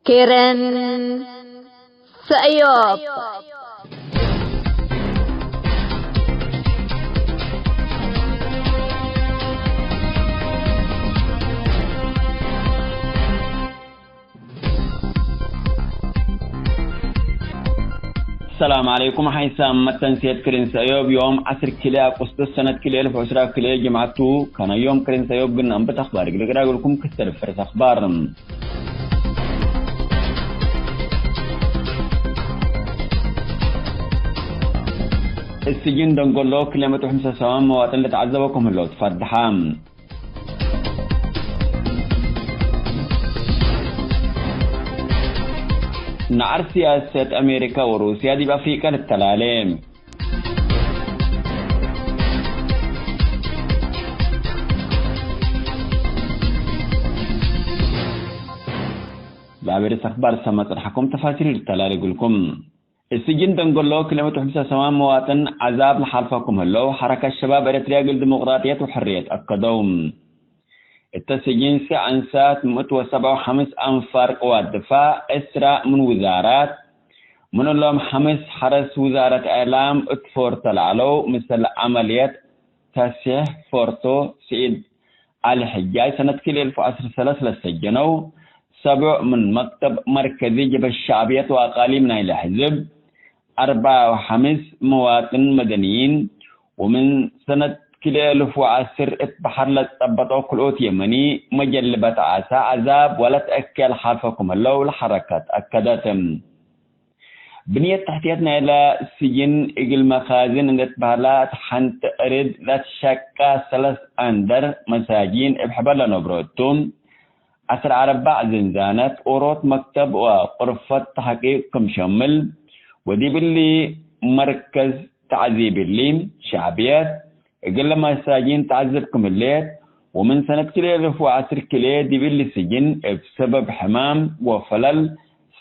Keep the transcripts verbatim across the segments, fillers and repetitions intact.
ክርን ሰእዮብ። ሰላም ዐለይኩም። ሐይሳም መተንሴት ክርን ሰእዮብ ዮም ዐስር ክልኤ አቁስጥስ ሰነት ክልኤ እልፍ ወዕስራ ክልኤ ጅምዐት ቱ። ከነ ዮም ክርን ሰእዮብ ግን አንብት አኽባር እግል ቅዳግልኩም ክስተር ፈርስ አኽባር። እስጅን ደንጎሎ ክልኤ ምእት ወሐምሳ ሰማን መዋጥን ለተዐዘበኩም ህለው ትፈድሐ። ነዐር ሲያሰት አሜሪካ ወሩስያ ዲብ አፍሪቀ ልተላሌ። ለአበርስ አኽባር ሰመ ጽድሐኩም ተፋሲል ልተላሌ እግልኩም። እስጅን ደንጎሎ ክልኤ ምእት ወሐምሳ ሰማን መዋጥን ዐዛብ ለሓልፈኩም ህለው፣ ሐረከት ሸባብ ኤረትርያ እግል ዲሞቅራጥየት ወሕርየት አከደው። እተ ስጅን ሰዕ እንሳት ምእት ወሰብዓ ወሐምስ አንፋር ቅዋት ድፋዕ፣ ዕስራ ምን ውዛራት፣ ምን እሎም ሐምስ ሐረስ ውዛረት እዕላም እት ፎርቶ ለዐለው፣ ምስል ዐመልየት ተስሒሕ ፎርቶ ስዒድ ዐሊ ሕጃይ ሰነት ክልኤ እልፍ ወዐስር ሰለስ ለሰጀነው፣ ሰብዕ ምን መክተብ መርከዚ ጀብሀት ሸዕብየት ወአቃሊም ናይለ ሕዝብ፣ አርበዓ ወሐምስ መዋጥን መደንይን፣ ወምን ሰነት ክልኤ እልፍ ወዐስር እት በሐር ለጸበጦ ክልኦት የመኒ መጀልበት ዓሳ ዐዛብ ወለትአከል ሓልፈኩም ህለው ለሐረከት አከደት። ብንየት ተሕትየት ናይለ ስጅን እግል መኻዝን እንዴ ትበህላ እት ሐንቲ ዕርድ ለትሸቃ ሰለስ አንደር መሳጂን እብ ሕበር ለነብሮ እቱ። ዐስር አርባዕ ዝንዛነት፣ ኦሮት መክተብ ወቁርፈት ተሕቂቅ ክም ሸምል፣ ወዲብ እሊ መርከዝ ተዕዚብ እሊ፣ ሸዕብየት እግለ መሳጂን ተዐዝብ ክም ህሌት፣ ወምን ሰነት ክልኤ እልፍ ወዐስር ክልኤ ዲብ እሊ ስጅን እብ ሰበብ ሕማም ወፈለል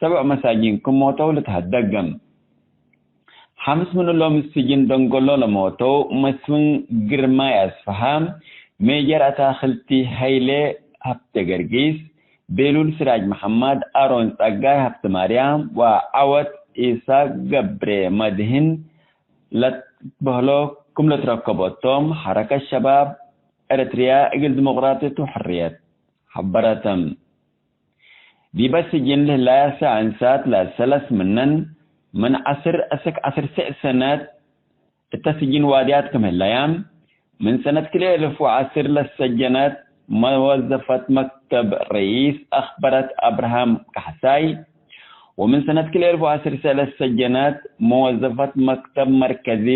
ሰብዕ መሳጂን ክም ሞተው ልትሀደግ። ሐምስ ምን እሎም ስጅን ደንጎሎ ለሞተው መስፍን ግርማይ አስፍሃ፣ ሜጀር አታክልቲ ሀይሌ ሀብተገርጊስ፣ ቤሉል ስራጅ መሐመድ፣ አሮን ጸጋይ ሀብተማርያም ወዐወት ኢሳ ገብሬ መድህን ለትበህሎ ክም ለትረከቦቶም ሐረከት ሸባብ ኤረትርያ እግል ዲሞቅራጥየት ወሕርየት ሐበረተ። ዲበ ስጅን ለህላያሰ አንሳት ለሰለስ ምነን፣ ምን ዐስር አስክ ዐስር ስዕ ሰነት እተ ስጅን ዋድያት ክም ህለያ፣ ምን ሰነት ክልኤ እልፍ ወዐስር ለሰጀነት መወዘፈት መክተብ ረኢስ አክበረት አብርሃም ካሕሳይ፣ ወምን ሰነት ክልኤ እልፍ ወዐስር ሰለስ ሰጀነት መወዘፈት መክተብ መርከዚ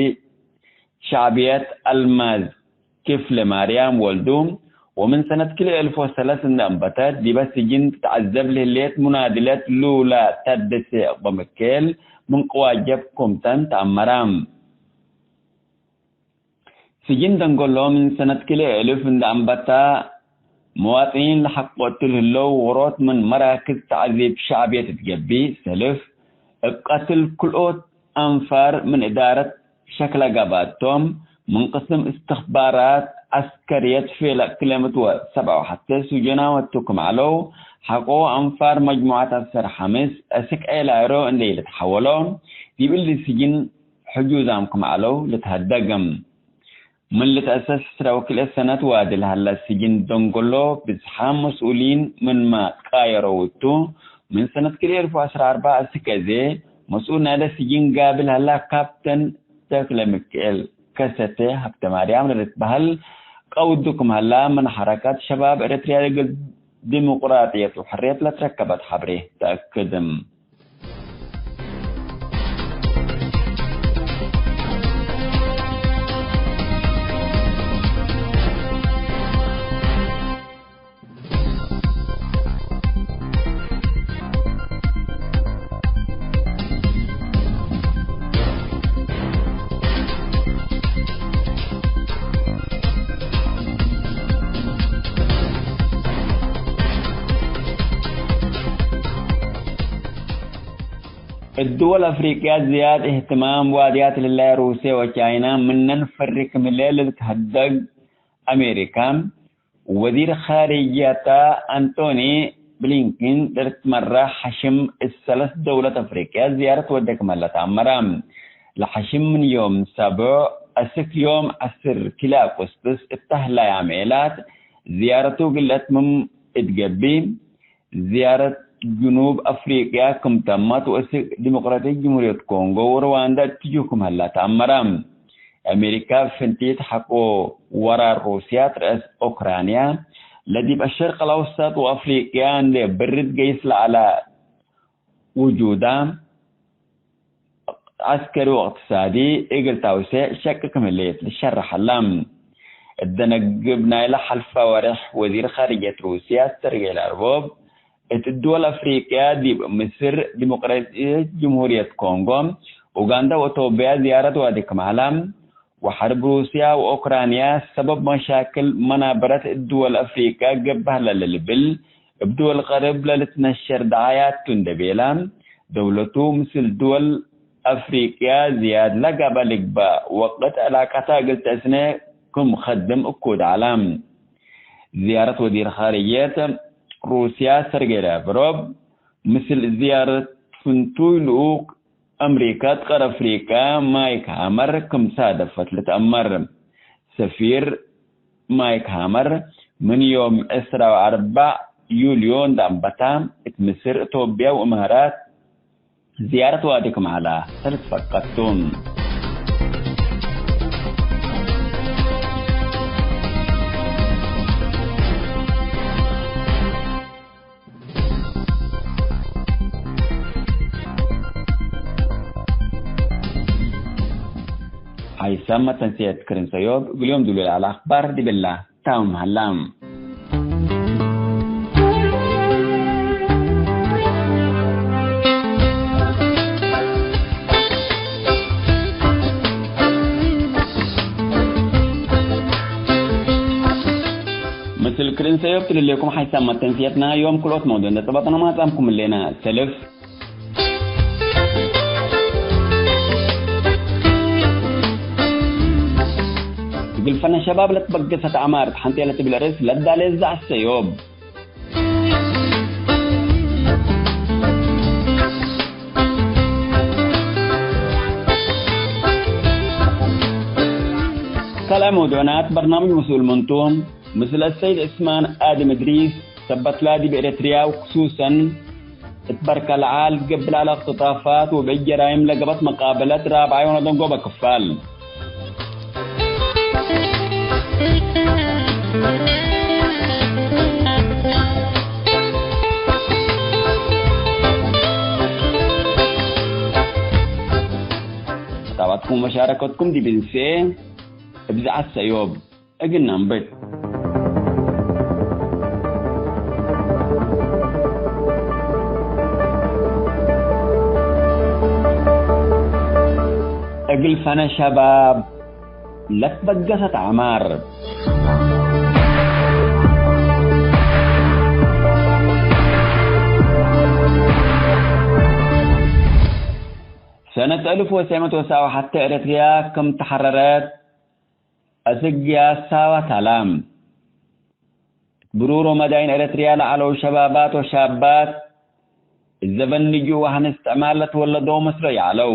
ሸዕብየት አልማዝ ክፍለ ማርያም ወልዱ፣ ወምን ሰነት ክልኤ እልፍ ወሰለስ እንደ አንበተት ዲበ ስጅን ትትዐዘብ ለህሌት ሙናድለት ሉላ ታደሰ ገብረሚካኤል ምን ቅዋጀብ ኮምተን ተአመራ። ስጅን ደንጎሎ ምን ሰነት ክልኤ እልፍ እንደ አንበታ መዋጥኒን ለሐቆ እቱ ለህለው ዎሮት ምን መራክዝ ተዕዚብ ሸዕብየት እት ገብእ ሰልፍ እብ ቀትል ክልኦት አንፋር ምን እዳረት ሸክለ ገብአቶም፣ ምን ቅስም እስትኽባራት ዐስከርየት ፌለቅ ክልኤ ምእት ወሰብዓ ወሐቴ ሱጀናወ ቱ ክም ዐለው፣ ሐቆ አንፋር መጅሙዐት ዐሰር ሐምስ አስክ ዔላይሮ እንዴ ኢልትሐወሎ፣ ዲብ እሊ ስጅን ሕጁዛም ክም ዐለው ልትሀደግ። ምን ልትአሰስ ዕስራ ወክልኤ ሰነት ዋዲ ለሀለ ስጅን ደንጎሎ፣ ብዝሓም መስኡሊን ምንመ ትቃየረው እቱ፣ ምን ሰነት ክልኤ እልፍ ወዐስራ አርበዕ እስክ አዜ፣ መስኡል ናይለ ስጅን ጋብል ሀላ ካፕተን ተክለሚካኤል ከሰተ ሀብተማርያም ለልትበህል ቀውዱ ክም ሀላ፣ ምን ሐረካት ሸባብ ኤረትርያ እግል ዲሞቅራጥየት ወሕርየት ለትረከበት ሐብሬ ተአክድ። እት ድወል አፍሪቅያ ዝያድ እህትማም ዋድያት ለህለየ ሩስየ ወቻይና ምነን ፈሪ ክም ህሌ ለልትሀደግ አሜሪካ፣ ወዚር ኻርጅየታ አንቶኒ ብሊንኪን ለልትመረሕ ሐሽም እት ሰለስ ደውለት አፍሪቅያ ዝያረት ወዴ ክም ሀለ ተአመረ። ለሐሽም ምን ዮም ሰብዕ አስክ ዮም ዐስር ክል አቁስጥስ እተ ህላያም ዔላት ዝያረቱ እግል ለአትምም እት ገብእ፣ ዝያረት ጅኑብ አፍሪቅያ ክም ተመት ወእስክ ዲሞቅራቲክ ጅምሁርየት ኮንጎ ወሩዋንዳ እትጁ ክም ሀላ ተአመረ። አሜሪካ ፍንቲት ሐቆ ወራር ሩስያ ትረአስ ኦክራንያ ለዲብ አሸርቅ አልአውሰጥ ወአፍሪቅያ እንዴ ብርድ ገይስ ለዐለ ውጁዳ ዐስከሪ ወእቅትሳዲ እግል ታውሴዕ ሸቂ ክም ህሌት ልሸረሕ ሀላ። እት ደነግብ ናይለ ሐልፈ ወሬሕ ወዚር ካርጅየት ሩስያ ሰርጌይ ላቭሮቭ እት ድወል አፍሪቅያ ዲብ ምስር፣ ዲሞቅራሲያዊት ጅምሁርየት ኮንጎ፣ ኡጋንዳ ወኢትዮጵያ ዝያረት ዋዲ ክም ሀላ፣ ወሐርብ ሩስያ ወኦክራንያ ሰበብ መሻክል መናበረት እት ድወል አፍሪቅያ ገብእ ሀለ ለልብል፣ እብ ድወል ቀርብ ለልትነሸር ደዓያት ቱ እንዴ ቤለ፣ ደውለቱ ምስል ድወል አፍሪቅያ ዝያድ ለገብአ ልግበእ ወቅት ዕላቀታ እግል ተስነ ክም ከድም እኩድ ዐለ። ዝያረት ወዚር ኻርጅየት ሩስያ ሰርጌይ ላቭሮቭ፣ ምስል ዝያረት ፍንቱይ ልኡክ አምሪካ እት ቀር አፍሪቃ ማይክ ሃመር ክም ሳደፈት ልትአመር። ሰፊር ማይክ ሃመር ምን ዮም ዕስራ ወአርበዕ ዩልዮ እንዴ አንበታ፣ እት ምስር፣ ኢትዮጵያ ወእማራት ዝያረት ዋዲ ክም ዐላ ተልትፈቀድ ቱ። ሀይሳም መተንስየት ክርን ሰዮብ እግል ዮም ዱሉል ዐለ አክባር ዲብላ ታምም ሀላ። ምስል ክርን ሰዮብ ትልሌኩም ሐይሳም መተንስየትና ዮም ክልኦት መውዱዕ እንዴ ጸበጥነ ማጻምኩም እሌና። ሰልፍ እግል ፈነ ሸባብ ለትበገሰት አማር ሐንቴ ለትብል ርእስ ለዳሌ ዘዐ ሰዮብ። ካልኣይ መውዱዕናት በርናምጅ መስኡል ምንቱ፣ ምስል አሰይድ ዕስማን አድም እድሪስ፣ ሰበት ላዲ ብኤረትርያ ወክሱሰን እት በርከ ለዓል ገብእ ለዐለ እክትጣፋት ወብዕድ ጀራይም ለገብአት መቃበለት ራብዓይ ወነደንጎበ ክፋል። ክታባትኩም ወመሻረከትኩም ዲብ እንሴ እብ ዘዐት ሰዮብ። እግል ነንብት። እግል ፈነ ሸባብ ለትበገሰት አማር። ሰነት አልፍ ወትሰዕ ምእት ወሰብዓ ወሐተ ኤረትርያ ክም ተሐረረት፣ አስክ ግያስ ሳዋ ታላም። እት ብሩር ወመዳይን ኤረትርያ ለዐለው ሸባባት ወሻባት፣ እት ዘበን ልጁእ ወሐን እስትዕማር ለትወለደው መስሎ ይዐለው።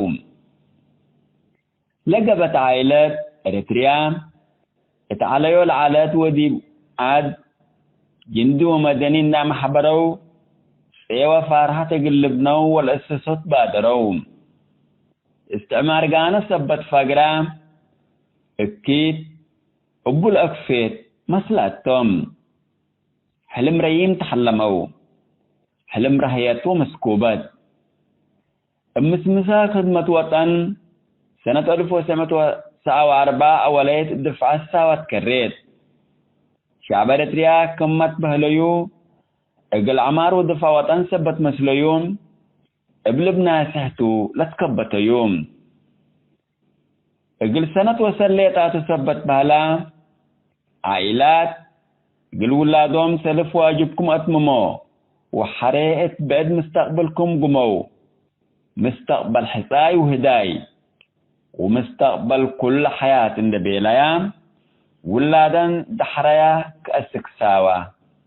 ለገበት ዓኢለት ኤረትርያ እት ዐለዮ ለዐለት ወዲብ ዐድ፣ ጅንዲ ወመደኒ እንዴ አመሕበረው፣ ጼወ ፋርሐት እግል ልብነው ወለእሰሶት ባደረው። እስትዕማር ጋነ ሰበት ፈግረ፣ እኪት እቡ ለአክፌት መስላቶም። ሕልም ረዪም ተሐለመው። ሕልም ረህየት ወመስኩበት። እብ ምስምሰ ክድመት ወጠን፣ ሰነት አልፍ ወትሰዕ ምእት ወሰብዓ ወአርበዕ አወለየት ድፍዐት ሳወት ከሬት። ሸዕብ ኤረትርያ ክም መትበህለዩ፣ እግል ዐማር ወድፋዕ ወጠን ሰበት መስለዩ፣ እብ ልብ ናስሕ ቱ ለትከበተዩ። እግል ሰነት ወሰን ሌጣቱ ሰበት በህላ፣ ዓኢላት እግል ውላዶም ሰልፍ ዋጅብኩም አትምሞ ወሐሬ እት ብዕድ ምስተቅብልኩም ግመው። ምስተቅበል ሕጻይ ውህዳይ ወምስተቅበል ኩለ ሐያት እንዴ ቤለያ፣ ውላደን ደሐረያ ከአስክ ሳዋ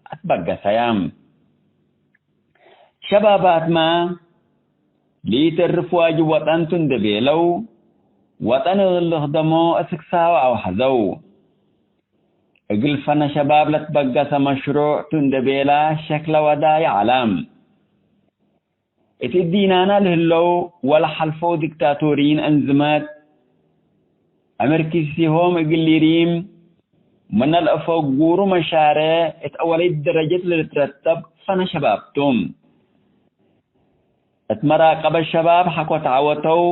አትበገሰያ። ሸባባትመ፣ ሊትእርፍ ዋጅብ ወጠን ቱ እንዴ ቤለው፣ ወጠን እግል ልክደሞ እስክ ሳወ አውሐዘው። እግል ፈነ ሸባብ ለትበገሰ መሽሩዕ ቱ እንዴ ቤለ ሸክለ ወዳይ ዐለ። እት እዲናና ለህለው ወለሐልፈው ዲክታቶሪን አንዝመት፣ ዕምር ኪሲሆም እግል ሊሪም ምነ ለአፈጉሩ መሻሬዕ እት አወለይት ደረጀት ለልትረተብ ፈነ ሸባብ ቱ። እት መራቀበት ሸባብ ሐቆ ተዐወተው፣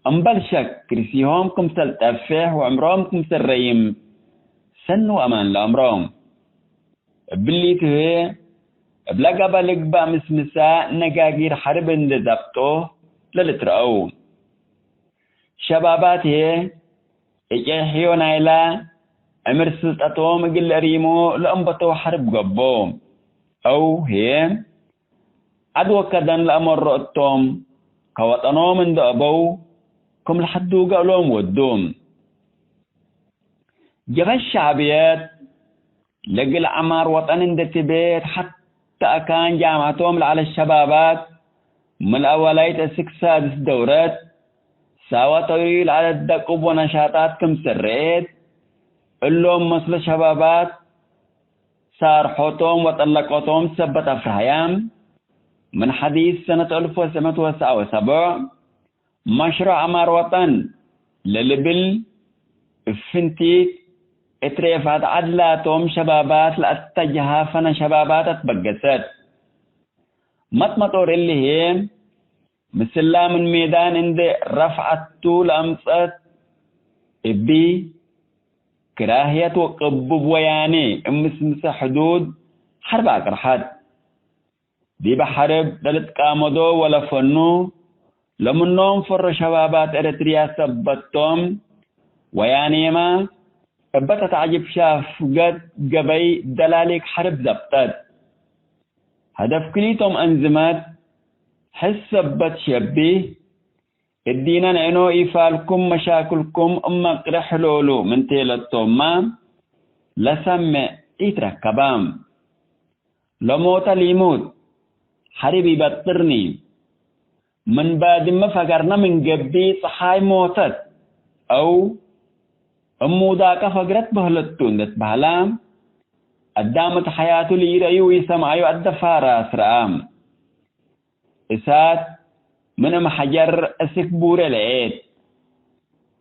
እምበል ሸክ ክርሲሆም ክምሰል ጠፌሕ ወዕምሮም ክምሰል ረይም ሰኒ ወአማን ለአምሮ። እብሊ ቱ ህዬ፣ እብለ ገበ ልግበእ ምስምሰ ነጋጊር ሐርብ እንዴ ዘብጦ ለልትረአው። ሸባባት ህዬ፣ እቄሕዮ ናይለ ዕምር ስልጠቶም እግል ለእሪሞ ለእንበተው ሐርብ ገብኦ። አው ህዬ፣ ዐድ ወከደን ለአመሮ እቶም፣ ከወጠኖም እንዴ አበው፣ ክም ለሐዱገ እሎም ወዱ። ጀብሀት ሸዕብየት፣ ለእግል ዐማር ወጠን እንዴ ትቤ፣ እት ሐተ አካን ጃምዐቶም ለዐለት ሸባባት፣ ምን አወላይት እስክ ሳድስ ደውረት፣ ሳወ ጠዊል ዐለት ደቁብ ወነሻጣት ክምሰል ረኤት፣ እሎም መስሎ ሸባባት፣ ሳርሖቶም ወጠለቆቶም ሰበት አፍርሀያም፣ ምን ሐዲስ ሰነት አልፍ ወትስዕ ምእት ወትስዓ ወሰቡዕ፣ መሽሩዕ ዐማር ወጠን ለልብል፣ እብ ፍንቲት እት ሬፋት ዐድ ላቶም ሸባባት ለአተጅሃ ፈነ ሸባባት አትበገሰት። መጥመጦር እሊ ህዬ፣ ምስላ ምን ሜዳን እንዴ ረፍዐት ቱ ለአምጸት፣ እቢ ክራህየት ወቅቡብ ወያኔ እብ ምስምሰ ሕዱድ ሐርብ አቅርሐት። ዲበ ሐርብ ለልትቃመዶ ወለፈኑ ለምኖም ፈሮ ሸባባት ኤረትርያ ሰበቶም፣ ወያኔመ እበ ተትዐጅብ ሻፍገት ገበይ ደላሊክ ሐርብ ዘብጠት። ሀደፍ ክሊቶም አንዝመት ሕስ ሰበት ሸቢህ፣ እዲነ ንዕኖ ኢፋልኩም መሻክልኩም እመ ቅርሕ ሎሉ ምን ቴለቶምመ ለሰምዕ ኢትረከበ። ለሞተ ሊሙት፣ ሐርብ ኢበጥርኒ። ምን ባድመ ፈገርነ ምን ገብእ ጸሓይ ሞተት፣ አው እም ውዳቀ ፈግረት በህለት ቱ እንዴ ትበህለ፣ አዳም እት ሐያቱ ለኢረአዩ ወኢሰምዐዩ አደፋራስ ረአ። እሳት ምን እም ሐጀር እስክ ቡሬ ለኤት።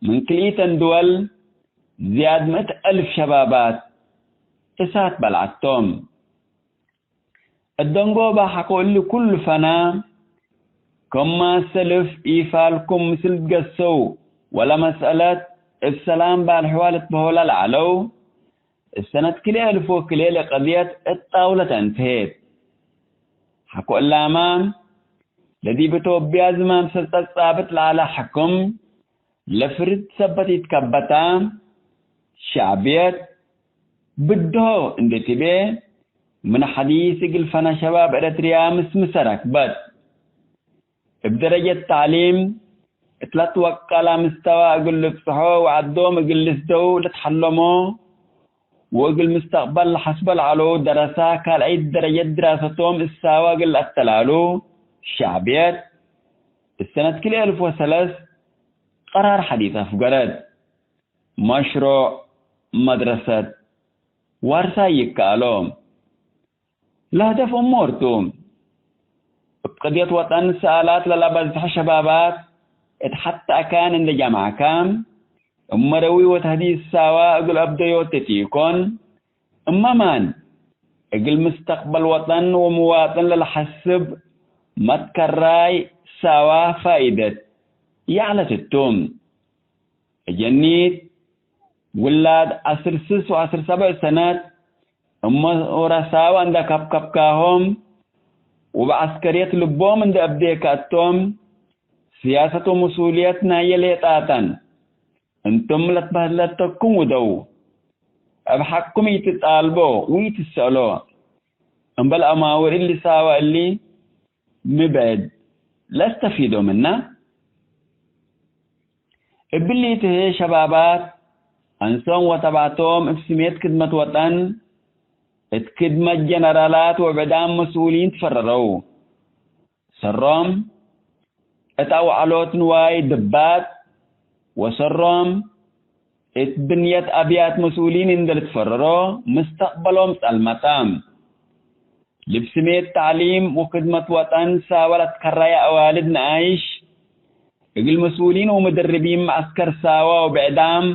ምን ክልኢተን ድወል ዝያድ ምእት አልፍ ሸባባት እሳት በልዐቶም። እት ደንጎበ ሐቆ እሊ ኩሉ ፈና፣ ክም ማሰልፍ ኢፋልኩም ምስል ትገሰው ወለመስአለት እብ ሰላም ባልሕዋ ልትበሆላ ለዐለው፣ እሰነት ክልኤ አልፍ ወክልኤ ለቀድየት እት ጣውለት አንትሄት። ሐቆ እላመ፣ ለዲብ ኢትዮጵያ ዝማም ሰልጠት ጻብጥ ለዐለ ሕክም፣ ለፍርድ ሰበት ኢትከበታ፣ ሸዕብየት ብድሆ እንዴ ትቤ፣ ምን ሐዲስ እግል ፈነ ሸባብ ኤረትርያ ምስምሰ ረክበት። እብ ደረጀት ተዕሊም እት ለትወቀለ ምስተወ እግል ልብጽሖ ወዐዶም እግል ልስደው ልትሐለሞ፣ ወእግል ምስተቅበል ለሐስበ ለዐለው ደረሰ ካልኣይት ደረጀት ድራሰቶም እሳወ እግል ለአተላሉ፣ ሸዕብየት እሰነት ክልኤ አልፍ ወሰለስ ቀራር ሐዲስ አፍገረት። መሽሩዕ መድረሰት ዋርሳይ ይከአሎ። ለህደፍ እሞር ቱ። እብ ቅድየት ወጠን ሰኣላት ለለበዝሐ ሸባባት እት ሐተ አካን እንዴ ጀምዐከ፣ እመ ረዊ ወተህዲስ ሳዋ እግል አብደዮ ተ ቲኮን፣ እመ ማን እግል ምስተቅበል ወጠን ወምዋጥን ለለሐስብ መትከራይ ሳዋ ፋኢደት ይዐለት እቱ። እጀኒት ውላድ ዐስር ስስ ወዐስር ሰብዕ ሰነት እመ ወረሳወ እንደ ከብከብካሆም ወበዐስከርየት ልቦም እንደ አብዴከ እቶም፣ ስያሰት ወመስኡልየት ናየ ሌጣተን እንቱም ለትበህለተኩም ውደው። እብ ሐቅኩም ኢትጣልቦ ወኢትሰአሎ። እምበል አማውር እሊ ሳወ እሊ ሚ ብዕድ ለአስተፊዶ ምነ? እብሊ ቱ ህዬ ሸባባት አንሶም ወተብዐቶም እብ ስሜት ክድመት ወጠን እት ክድመት ጀነራላት ወብዕዳም መስኡሊን ትፈረረው። ሰሮም እት አውዐሎት ንዋይ ድባት ወሰሮም እት ብንየት አብያት መስኡሊን እንዴ ልትፈረሮ፣ ምስተቅበሎም ጸልመ ተ። ልብ ስሜት ተዕሊም ወክድመት ወጠን ሳወ ለትከረየ አዋልድ ነኣይሽ፣ እግል መስኡሊን ወምድርቢን መዐስከር ሳወ ወብዕዳም፣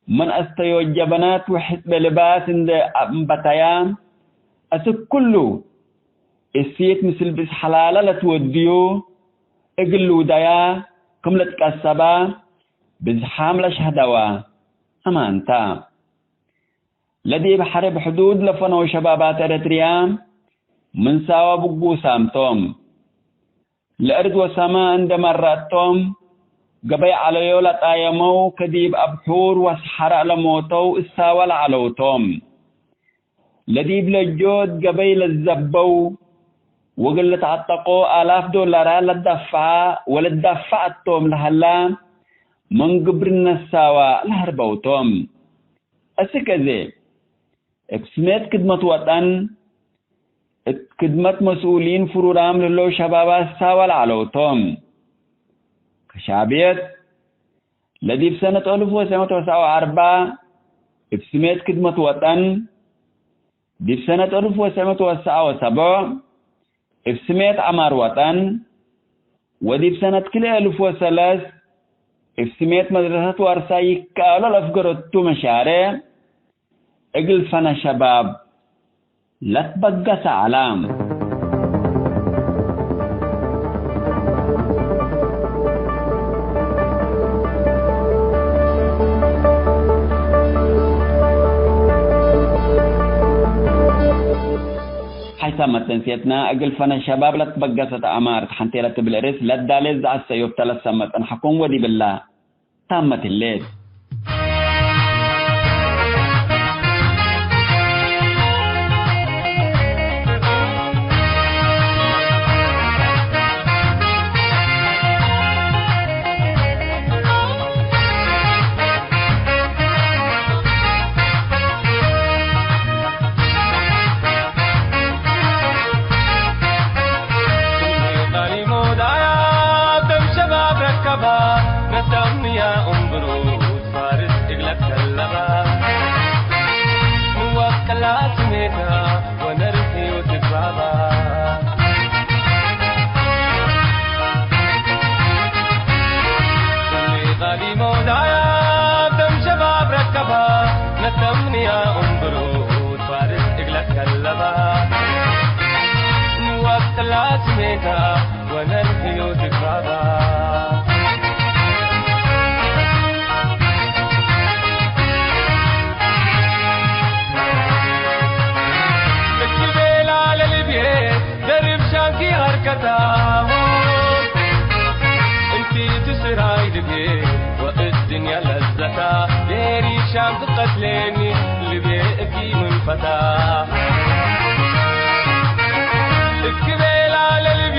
ምን አስተዮ ጀበናት ወሕጽበ ልባስ እንዴ አንበተያ፣ አስክ ኩሉ እሲት ምስል ብዝሕ ሐላለ ለትወድዩ እግል ልውደያ ክም ልትቀሰባ ብዝሓም ለሸህደዋ አማን ተ። ለዲብ ሐርብ ሕዱድ ለፈነው ሸባባት ኤረትርያ ምን ሳወ ብጉሳም ቶም። ለእርድ ወሰመ እንዴ መረአቶም፣ ገበይ ዐለዮ ለጣየመው፣ ከዲብ አብሑር ወሰሐራእ ለሞተው እሳወ ለዐለው ቶም። ለዲብ ለጆት ገበይ ለዘበው፣ ወእግል ለተዐጠቆ አላፍ ዶላራት ለትደፈዐ ወለትደፈዐት ቶም ለሀላ፣ ምን ግብርነት ሳወ ለሀርበው ቶም። አስክ አዜ፣ እብ ስሜት ክድመት ወጠን፣ እት ክድመት መስኡሊን ፍሩራም ለህለው ሸባባት ሳወ ለዐለው ቶም። ከሻብየት፣ ለዲብ ሰነት አልፍ ወትሰዕ ምእት ወትስዓ ወአርበዕ እብ ስሜት ክድመት ወጠን፣ ዲብ ሰነት አልፍ ወትሰዕ ምእት ወትስዓ ወሰብዕ እብ ስሜት ዐማር ወጠን፣ ወዲብ ሰነት ክልኤ አልፍ ወሰለስ እብ ስሜት መድረሰት ዋርሳይ ይከአሎ ለአፍገረቱ መሻሬዕ፣ እግል ፈነ ሸባብ ለትበገሰ ዐለ። ሐይሳም መተንስየትና፣ እግል ፈነ ሸባብ ለትበገሰት አማር ተሐንቴ ለትብል ርዕስ ለዳሌት ዘአሰዮብተ ለሰመ ጸንሐኩም ወዲብላ ታመት ህሌት። ደርብ ሻንኪ ሀርከታሁ እንቲ ትስራይ ልቤ ወእት ድንያ ለዘታ ዴሪ ሻም ትቀትሌኒ ልቤ እኪ ምን ፈታ እኪ ቤላ ለልቤ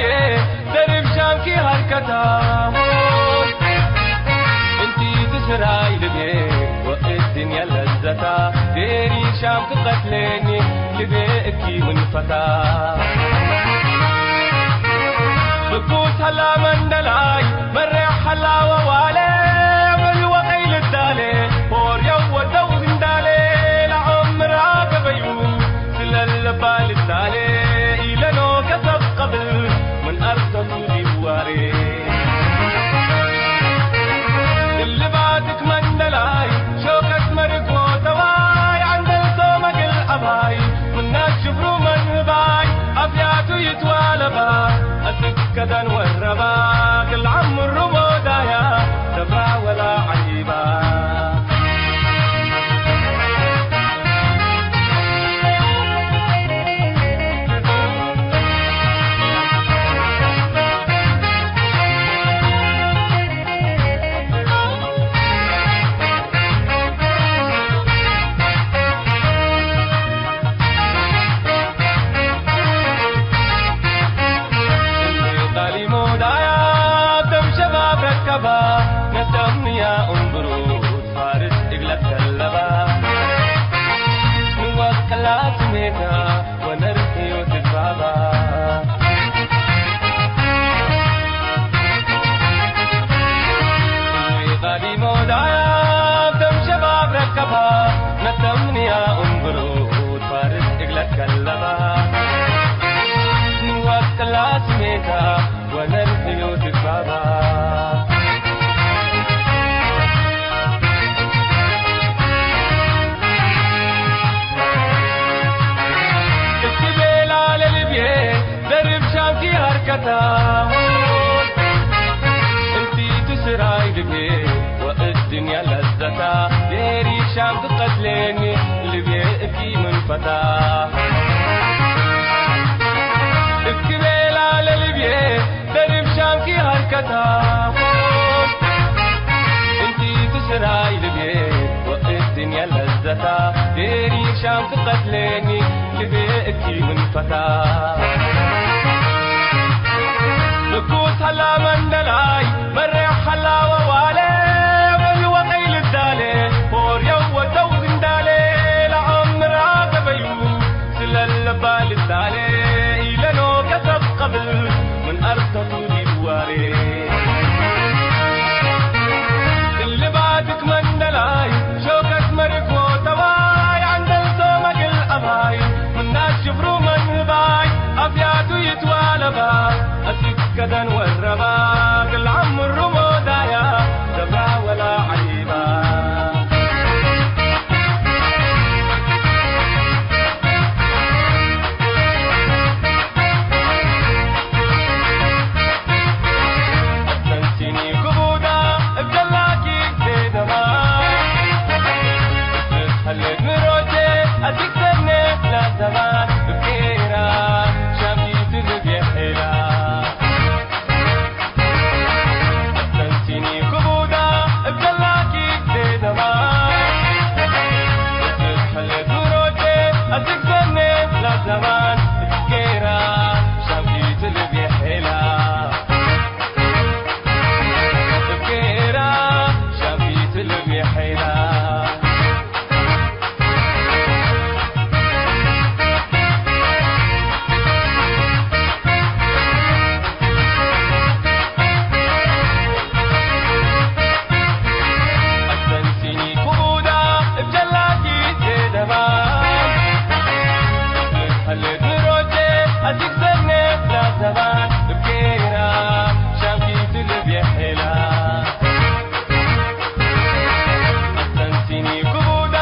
ደርብ ሻንኪ ሀርከታሁ እንቲ ትስራይ ልቤ ወእት ድንያ ለዘታ ዴሪ ሻም ትቀትሌኒ ልቤ እኪ ምን ፈታ። ብኩስ ሀላ መንደላይ መሬሕ ሀላ ወዋለ ወልወቀይ ልዳሌ ሆርየው ወደው ህንዳሌ ለዐምራ ገበዩ ስለለባ ልዳሌ ኢለኖ ከሰብ ቀብል ምን አርሰቱ ዲዋሬ እልባትክ መንደላይ ሾቀት መርግ ሞተዋይ አንደልቶ መግል አባይ ምናሽ ሽፍሩ መንህባይ አፍያ ወነርህዩ ትግባባ። እት ቤላ ለልብዬ ደርብ ሻምኪ ሀርከታ፣ እንቲ ትስራይ ልብዬ ወእት ድንያ ለዘታ፣ ዴሪ ሻምኪ ቀትሌኒ ልብዬ እኪ ምን ፈታ። እክ ቤላ ለልብዬ ደርብ ሻምኪ ሀርከታ፣ እንቲ ትስራይ ልብዬ ወእት ድንያ ለዘታ፣ ዴሪ ሻምኪ ቀትሌኒ ልብዬ እኪ ምን ፈታ። ንጉስ ሀላ መንደላይ መሬሕ ሀላ ወዋሌ፣ ወህወ ቀይ ልዳሌ፣ ሆርየው ወተው ግንዳሌ፣ ለአምራ ገበዩ ስለለባ ልዳሌ፣ ኢለኖ ከሰብ ቀብል ምን አርሰቱ ዲዋሬ። እልባትክ መንደላይ ሾከት መርክ ወተዋይ፣ አንደልቶ መግል አባይ፣ ምናሽ ሽፍሩ መንህባይ፣ አፍያቱ ይትዋለባ፣ አሲት ከደን ወረባ፣ ግል አምሩ ሞዳያ፣ ገብራ ወላ ዐይባ። አሰንሲኒ ክቡዳ እብ ጀላኪ ዜደማ፣ እት ሀሌት ምሮቼ አትክሰኔ ላዘማን እብ ኬራ ሻምኪ ትልብ የሄላ። አሰንሲኒ ክቡዳ እብ ጀላኪ ዜደማ፣ እት ሀሌት ምሮቼ አትክሰኔ ላዘማን እብ ኬራ ሻምኪ ትልብ የሄላ። እብ ኬራ ሻምኪ ትልብ የሄላ። አሰንሲኒ ክቡዳ እብ ጀላኪ ዜደማ፣ እት ሀሌት ምሮቼ አትክሰኔ ላዘማን እብ ኬራ ሻምኪ ትልብ የሄላ። አሰንሲኒ ክቡዳ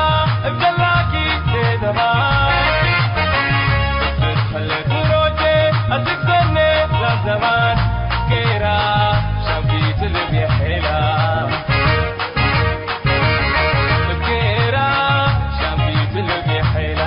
እብ ጀላኪ ዜደማ፣ እት ሀሌት ምሮቼ አትክሰኔ ላዘማን ኬራ ሻምኪ ትልብ የሄላ። እብ ኬራ ሻምኪ ትልብ የሄላ።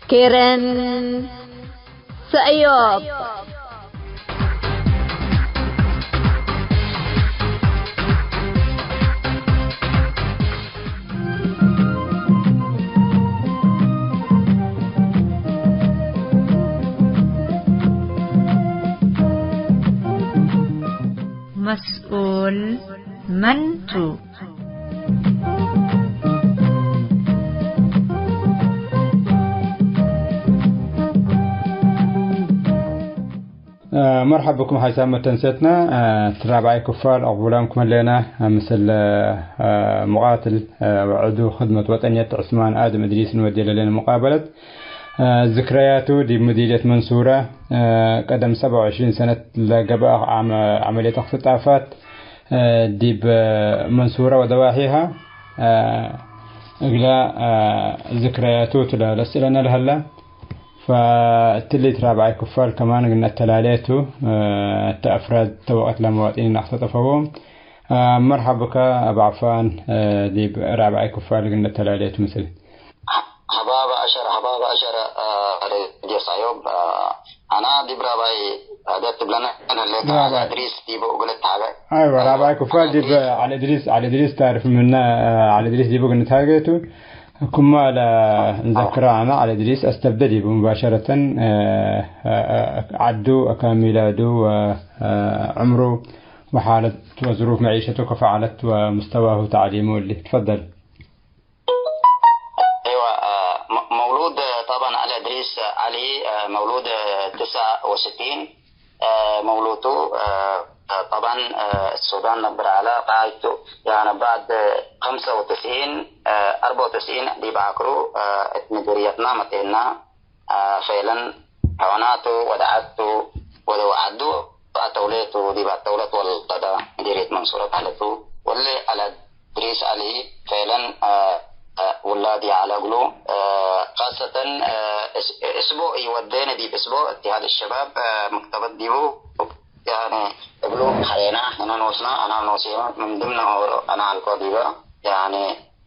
ኬረን ሰእዮብ። መስኡል መን ቱ? መርሐብ ብኩም ሓይሳም መተንሴትና። እት ራብዓይ ክፋል አቅቡላም ክም ህሌና፣ ምስል ሙቃትል ወዕዱ ክድመት ወጠንየት ዑስማን አድም እድሪስ እንወዴ ለህሌነ ሙቃበለት። ዝክረያቱ ዲብ ሙዲርየት መንሱረ፣ ቀደም ሰብዐ ወዕሽሪን ሰነት ለገብአ ዐመ-፣ ዐመልየት እክትጣፋት፣ ዲብ መንሱረ ወደዋሒሃ፣ እግለ ዝክረያቱ ቱ ለለስእለነ ለሀላ። ፈእትሊ እት ራብዓይ ክፋል ከማን እግል ነአተላሌ ቱ፣ እተ አፍራድ ተወቀት ለመዋጢኒን አክተጠፈዎም። መርሐብ ብከ አብ ዐፋን፣ ዲብ ራብዓይ ክፋል እግል ነአተላሌ ቱ ምስል። ሐባበ አሸረ፣ ሐባበ አሸረ፣ አ፣ ሬድዮ ሳዮብ፣ አ፣ አና ዲብ ራብዓይ ሀደት ትብለነ እንህሌከ ራብዓይ። ዐሊ እድሪስ ዲቡ እግል እትሃገ። አይወ፣ ራብዓይ ክፋል ዲብ ዐሊ እድሪስ፣ ዐሊ እድሪስ ታርፍ ምነ፣ አ፣ ዐሊ እድሪስ ዲቡ እግል ንትሃገ ቱ። ክማ ለእንዘክረ አነ ዐሊ እድሪስ አስተብደ ዲቡ ሙባሸረተን፣ እ፣ እ፣ ዐዱ፣ አካን ሚላዱ ወ፣ እ፣ ዕምሩ ወሓለት ወዝሩፍ መዒሸቱ ከፈ ዐለት ወሙስተዋሁ ተዕሊሙ እሊ። ትፈደል። አይዋ፣ አ፣ መ-፣ መውሉድ ጠበን ዐሊ እድሪስ ዐሊ፣ አ፣ መውሉድ ትስዐ ወስቲን፣ አ፣ መውሉቱ፣ አ፣ ጠበን፣ አ፣ ሱዳን ነብር ዐለ ቃይቱ፣ ያነ ባዕድ ኸምሰ ወትስዒን፣ አ፣ አርበዕ ወትስዒን ዲብ አክሩ፣ አ፣ እት ምድርየትና መጤና። አ፣ ፌለን ሐወናቱ ወደዓቱ ወደ ወዐዱ አተውሌቱ ዲብ አተውለት ወለደ ምዲርየት መንሱረት ዐለቱ። ወለ ዐለ እድሪስ ዐሊ ፌለን፣ አ፣ አ፣ ውላድ ይዐለ እግሉ፣ አ፣ ካሰተን፣ አ፣ እስ-፣ እስቦ ኢወዴነ ዲብ እስቦ እትሃድ ሸባብ፣ አ፣ መክተበት ዲቡ ያኒ እግሉ ሐሬና ህነ ኖስና አና ኖሴመ ምን ድምነ ሆሮ አና አልኮ ዲበ ያኒ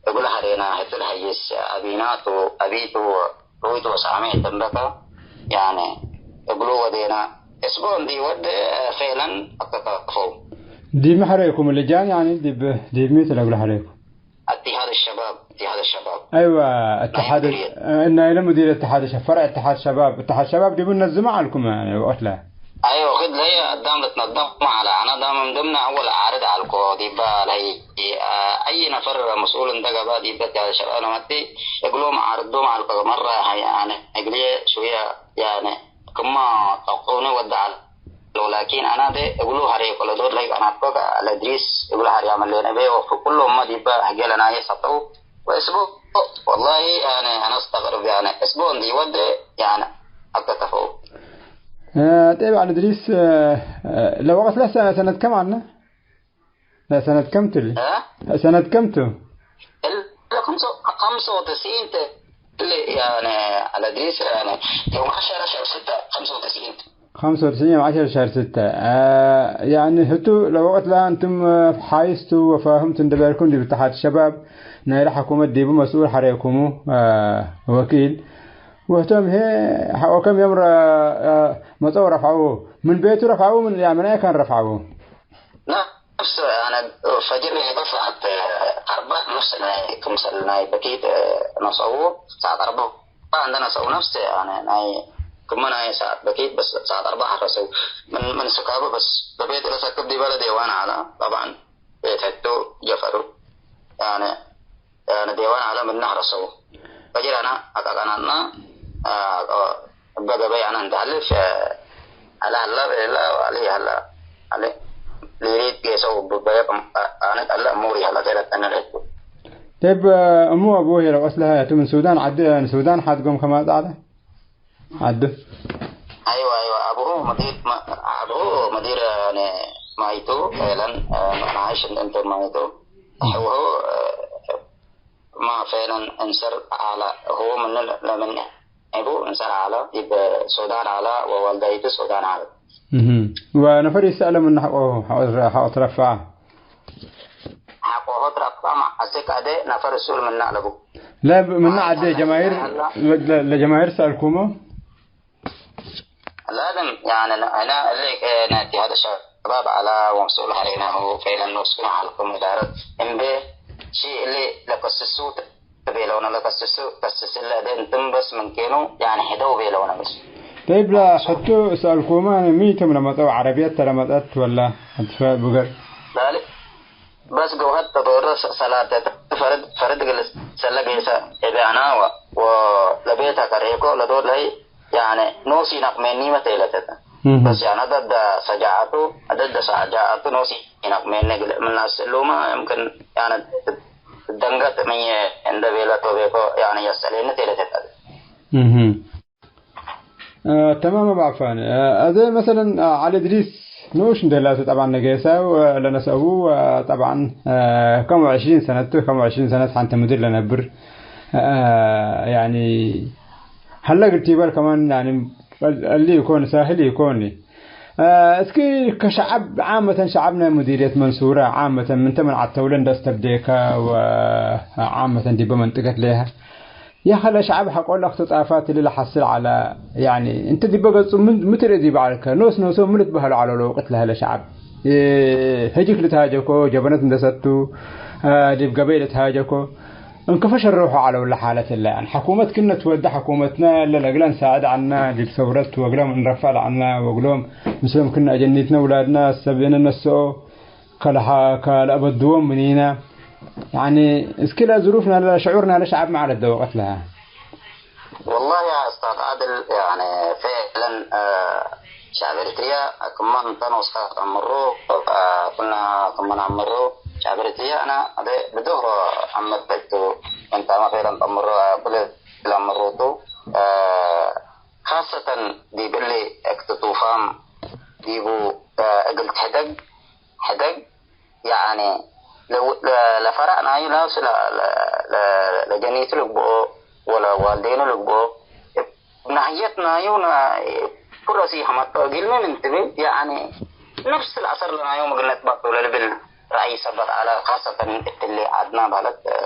እግሉ ሐሬና ህትል ሀይስ አቢናቱ አቢቱ ሩይቱ ወሳሜ ተንበከ ያኒ እግሉ ወዴና እስቦ እንዲ ወድ ፌለን አተካፈው። ዲብ ሚ ሐሬኩም ልጃን ያኒ ዲብ፣ ዲብ ሚ ትለግሉ ሐሬኩም? አትሓድ ሸባብ፣ አትሓድ ሸባብ። አይዋ፣ አትሓድ፣ ናይል ሙዲር። ናይለ ሙዲር አትሓድ ሸ-፣ ፈርዕ አትሓድ ሸባብ። አትሓድ ሸባብ ዲቡ ነዝመ ዐልኩም ወቅት ለ? አይወ፣ ክድ ለየ አዳም ልትነደም ዐለ። አነ ዳም ምንድምነ አወል ዓርድ ዐልኮ ዲበ ለህይ፣ አይ ነፈር መስኡል እንደ ገብአ ዲበ አትሓድ ሸባብ ለመቲ እግሎም ዓርዶም ዐልኮ መረ ሀይ አነ እግልዬ ሽውየ ያነ ክማ ጠቁኒ ወደ ዐለ። ላኪን አናተ እግሉ ሀሬኮ ለዶል ለህይ አናትኮ ከአለ እድሪስ እግሉ ሀርያ መሌነ ቤ ወኩሎም ዲበ ህጌ ለናየ ሰጠው ወእስቦ ወላሂ አነ አነ አስተቅርብ ያነ እስቦ እንዲ ወደ ያነ አከተፈው። እ፣ ጤብ ዐለ እድሪስ፣ እ፣ ለወቅት ለሰ-፣ ሰነት ከም አነ? ለሰነት ከም ትል? እ? ሰነት ከም ቱ? እለ ከምሶ-፣ ከምሶ ወተስዒን ተ-፣ እለ ያነ ዐለ እድሪስ ያነ የውም ዐሸረ ሸህር ስተ ከምሶ ወተስዒን ተ። ከምሶ ወተስዒን የውም ዐሸረ ሸህር ስተ። አ፣ ያኒ ህቱ ለወቅት ለአንቱም ሓይስቱ ወፋህምቱ እንደ ቤርኩም ዲብ እትሓድ ሸባብ ናይለ ሐኩመት ዲቡ መስኡል ሐሬኩሙ፣ አ፣ ወኪል ወህቶም ህዬ ሐቆ ከም የም ረ-፣ አ፣ መጸው ረፍዐዉ። ምን ቤቱ ረፍዐዉ፣ ምን፣ ያ፣ ምን አይ ካን ረፍዐዉ? ነፍስ አነ ፈጅር ሄዶ ሰዓት አርበዕ ነፍስ ናይ ክምሰል ናይ በኪት ነሰኡ ሰዓት አርበዕ እንደ ነሰኡ ነፍስ አነ ናይ ክመ ናይ ሰዓት በኪት በስ ሰዓት አርበዕ ሐረሰው ምን ምን ስካቡ በስ በቤት ለሰክብ ዲበለ ዴዋን አለ ጠብዓን ቤት ህቱ ጀፈሩ ያነ ያነ ዴዋን አለ ምነ ሐረሰው ፈጅር አነ አቃቃናና እበ ገበይ አነ እንደ ሐልፍ አለ ሀላ በሌላ አለ ሀላ አለ ሌሊት ጌሰው በበየ አነ አለ ሙሪ ሀላ ተለጠነ ለቱ። እብ እሙ አቡ ሄረ ቀስለ ሀያቱ ምን ሱዳን ዐድ ሱዳን ሐድጎም ከማጽ አለ ዐድ። አይወ አይወ አብሁ መዲር አብሁ መዲር ማይቱ ፌለን መናሽ እንተ ማይቱ አብሁ ማ ፌለን እንሰር አለ። ሁ ምን ለምን ዒቡ እንሰር ዐለ፣ ዲብ ሱዳን ዐለ ወወልዳይቱ ሱዳን ዐለ። እህ። ወነፈር ይሰአለ ምነ ሐቆ፣ ሐቆ፣ ሐቆ ትረፈዐ። ሐቆሁ ትረፈዐ፣ ማ አስክ አደ ነፈር እሱል ምነ አለቡ። ለ-፣ ምነ ዐደ ጀማሂር፣ ለ-፣ ለ-፣ ለጀማሂር ሰአልኩሞ። ላዝም፣ ያኒ፣ አነ እሊ ነቲ ሀደ ሸባብ ዐለ ወመስኡል ሀሌናሁ፣ ፌለን ኖስክነ ዐልኩም እዳረት እምቤ ሺ እሊ ለከስሱ ቤለውነ ለከስሱ ከስስ እለ እደ እንትም በስ ምን ኬኑ ያኒ ሕደው ቤለውነ በስ። ጠይብ፣ ለሐቱ ሰአልኩመ፣ ሚ ትም ለመጸው? ዐረብየት ተ ለመጸት ወላ አትፈ ብገር? ላሊ በስ ገውሀት ተዶረ ሰ-፣ ሰላተ ፈርድ፣ ፈርድ እግል ሰለ ጌሰ እቤ አና ወ-፣ ወለቤተ ከሬኮ ለዶል ለይ ያኒ ኖስ ኢነቅሜኒመ ቴለተተ። እህ። በስ ያኒ አደደ ሰጃዐቱ፣ አደደ ሰጃዐቱ ኖስ ኢነቅሜኒ እግል ምን አስእሉመ፣ የምክን ያኒ ደንገጥ ምዬ እንደ ቤለቶ ቤኮ ያኒ የሰሌኒ ቴለተተ። እህ። አ፣ ተማም አቡ ዐፋን። አ፣ አዜ መሰለን፣ አ፣ ዐሊ እድሪስ ንኡሽ እንዴ ላቱ ጠብዓን ነጌሰው፣ አ፣ ለነሰአቡ፣ አ፣ ጠብዓን፣ አ፣ ከም ወዕሽሪን ሰነት ቱ፣ ከም ወዕሽሪን ሰነት ሐንተ ምድር ለነብር፣ አ፣ ያኒ ሀለ እግል ቲበል ከማን ያኒ እሊ ኢኮን ሳህል ኢኮን። አ፣ እስኪ ከሸዐብ ዓመተን ሸዐብ ናይ ሙዲርየት መንሱረ ዓመተን ምንተ ምን ዐተውለ እንደ አስተብዴከ ወዓመተን ዲበ መንጥቀት ሌሀ ያኸ ለሸዐብ ሐቆ ለእክትጣፋት እሊ ለሐስል ዐለ፣ ያኒ፣ እንተ ዲበ ገጹ ምን፣ ምን ትርኢ ዲብ ዐልከ? ኖስ ኖሶም ምን ልትበሀሉ ዐለው ለወቅት ለሀለ ሸዐብ? እ፣ ህጅክ ልትሃጀኮ፣ ጀበነት እንደ ሰቱ፣ እ፣ ዲብ ገበይ ልትሃጀኮ። እንክፈ ሸርሖ ዐለው ለሓለት እለ። ሐኩመት ክነ ትወደ ሐኩመትነ እለ ለእግለ እንሳዕድ ዐልነ፣ ዲብ ሰውረት ወእግሎም እንረፈዕ ለዐልነ ወእግሎም ምስሎም ክነ አጀኒትነ ውላድነ ሰብእነ ነስኦ ከለሓ-፣ ከለአበድዎም ምኒነ። ያኒ እስኪ ለዝሩፍ ናለ ለሽዑር ናለ ሸዐብ መዓለት ደወቀት ለሀ። ወላሂ ያ እስታዝ ዓድል፣ ያኒ ፌዕለን፣ እ፣ ሸዐብ ኤሪትርያ ክመ እንተ ኖስካ ተአምሩ፣ እ፣ ኩና ክመ ነአምሩ፣ ሸዐብ ኤሪትርያ አነ አደ ብዶህሮ አምር ቱ፣ እንታመ ፌዕለን ተአምሩ፣ እ፣ ኩለ ለአምሩ ቱ፣ እ፣ ካሰተን ዲብ እሊ እክት ጡፋን ዲቡ፣ እ፣ እግል ትሕደግ፣ ሕደግ፣ ያኒ ለ-፣ ለ-፣ ለፈረዕ ናዩ ላሱ ለ-፣ ለ-፣ ለ-፣ ለጀኒቱ ልግብኦ ወለዋልዴኑ ልግብኦ፣ እብ ናህየት ናዩ ነ-፣ ኩረሲ ሐመቶ እግልሚ ምን ትብል፣ ያኒ ነፍስ ለአሰር ለናዮም እግል ነትበጡ ለልብል ረአይ ሰበት ዐለ። ካሰተን እትሊ ዐድና በህለት፣ እ፣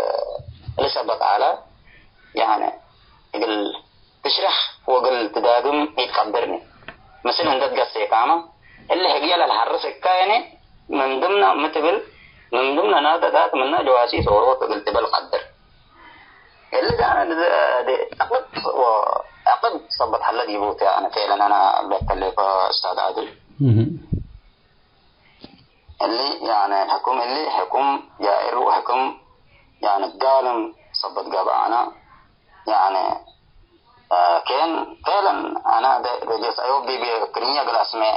እሊ ሰበት ዐለ፣ ያኒ እግል ትሽረሕ ወእግል ትዳግም ኢትቀድርኒ። ምስል እንዴ ትገሴካመ፣ እሊ ህግየ ለልሐርስ እካ የኔ ምን ድምነ ሚ ትብል፣ ምን ድምነ ናተ ዳት ምነ ጀዋሲስ ኦሮት እግል ትብል ቀድር። እሊ ዳነ ንዘ-፣ ደ-፣ ዕቅድ ወ-፣ ዕቅድ ሰበት ሀለ ዲቡ ተ፣ አነ ፌዕለን አነ በተሌኮ እስታዝ ዓድል። እህ። እሊ፣ ያኒ፣ ሕኩም እሊ፣ ሕኩም ጃኢር ወሕኩም፣ ያኒ፣ ጋልም ሰበት ገብአነ፣ ያኒ፣ አ፣ ኬን፣ ፌዕለን፣ አነ ደ-፣ ሬድዮስ አዮብ ዲብ ክርኛ እግል አስሜዕ፣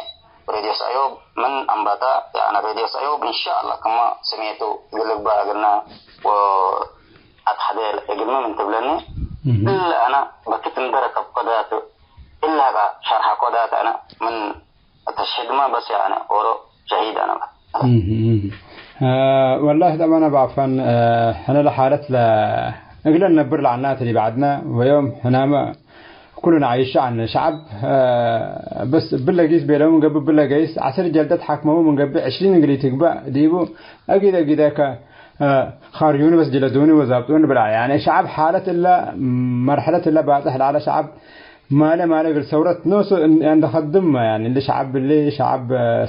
ሬድዮስ አዮብ ምን አንበተ፣ ያኒ፣ ሬድዮስ አዮብ፣ እንሻአላህ፣ ክመ ስሜቱ እግል ልግበእ እግልነ ወአትሐዴ እግልሚ ምን ትብለኒ፣ እህ። እለ አነ በክት እንዴ ረከብኮ ዳቱ፣ እለ ሸርሐኮ ዳቱ አነ ምን ተሽሂድመ በስ ያነ ኦሮ ሸሂድ አነ። እህ፣ እህ። አ፣ ወላሂ ጠባን አቡ ዐፋን፣ አ፣ ሕነ ለሓለት ለ-፣ እግለ ነብር ለዐልናተ ዲብ ዐድነ ወዮም ሕናመ ኩሉ ነዓይሽ ዐልነ። ሸዐብ፣ አ፣ በስ እብለ ጊስ ቤለሙ እንገብእ እብለ ገይስ ዐስር ጀልደት ሐክመሙ ምን ገብእ ዕሽሪን እግል ኢትግበእ ዲቡ አጊድ አጊደ ከ-፣ አ፣ ካርዩኒ በስ ጅለዱኒ ወዛብጡኒ ብላ። ያኒ ሸዐብ ሓለት እለ መርሐለት እለ ባጽሕ ለዐለ ሸዐብ ማለ ማለ እግል ሰውረት ኖሱ እን-፣ እንደ ከድም፣ ያኒ፣ እሊ ሸዐብ እሊ ሸዐብ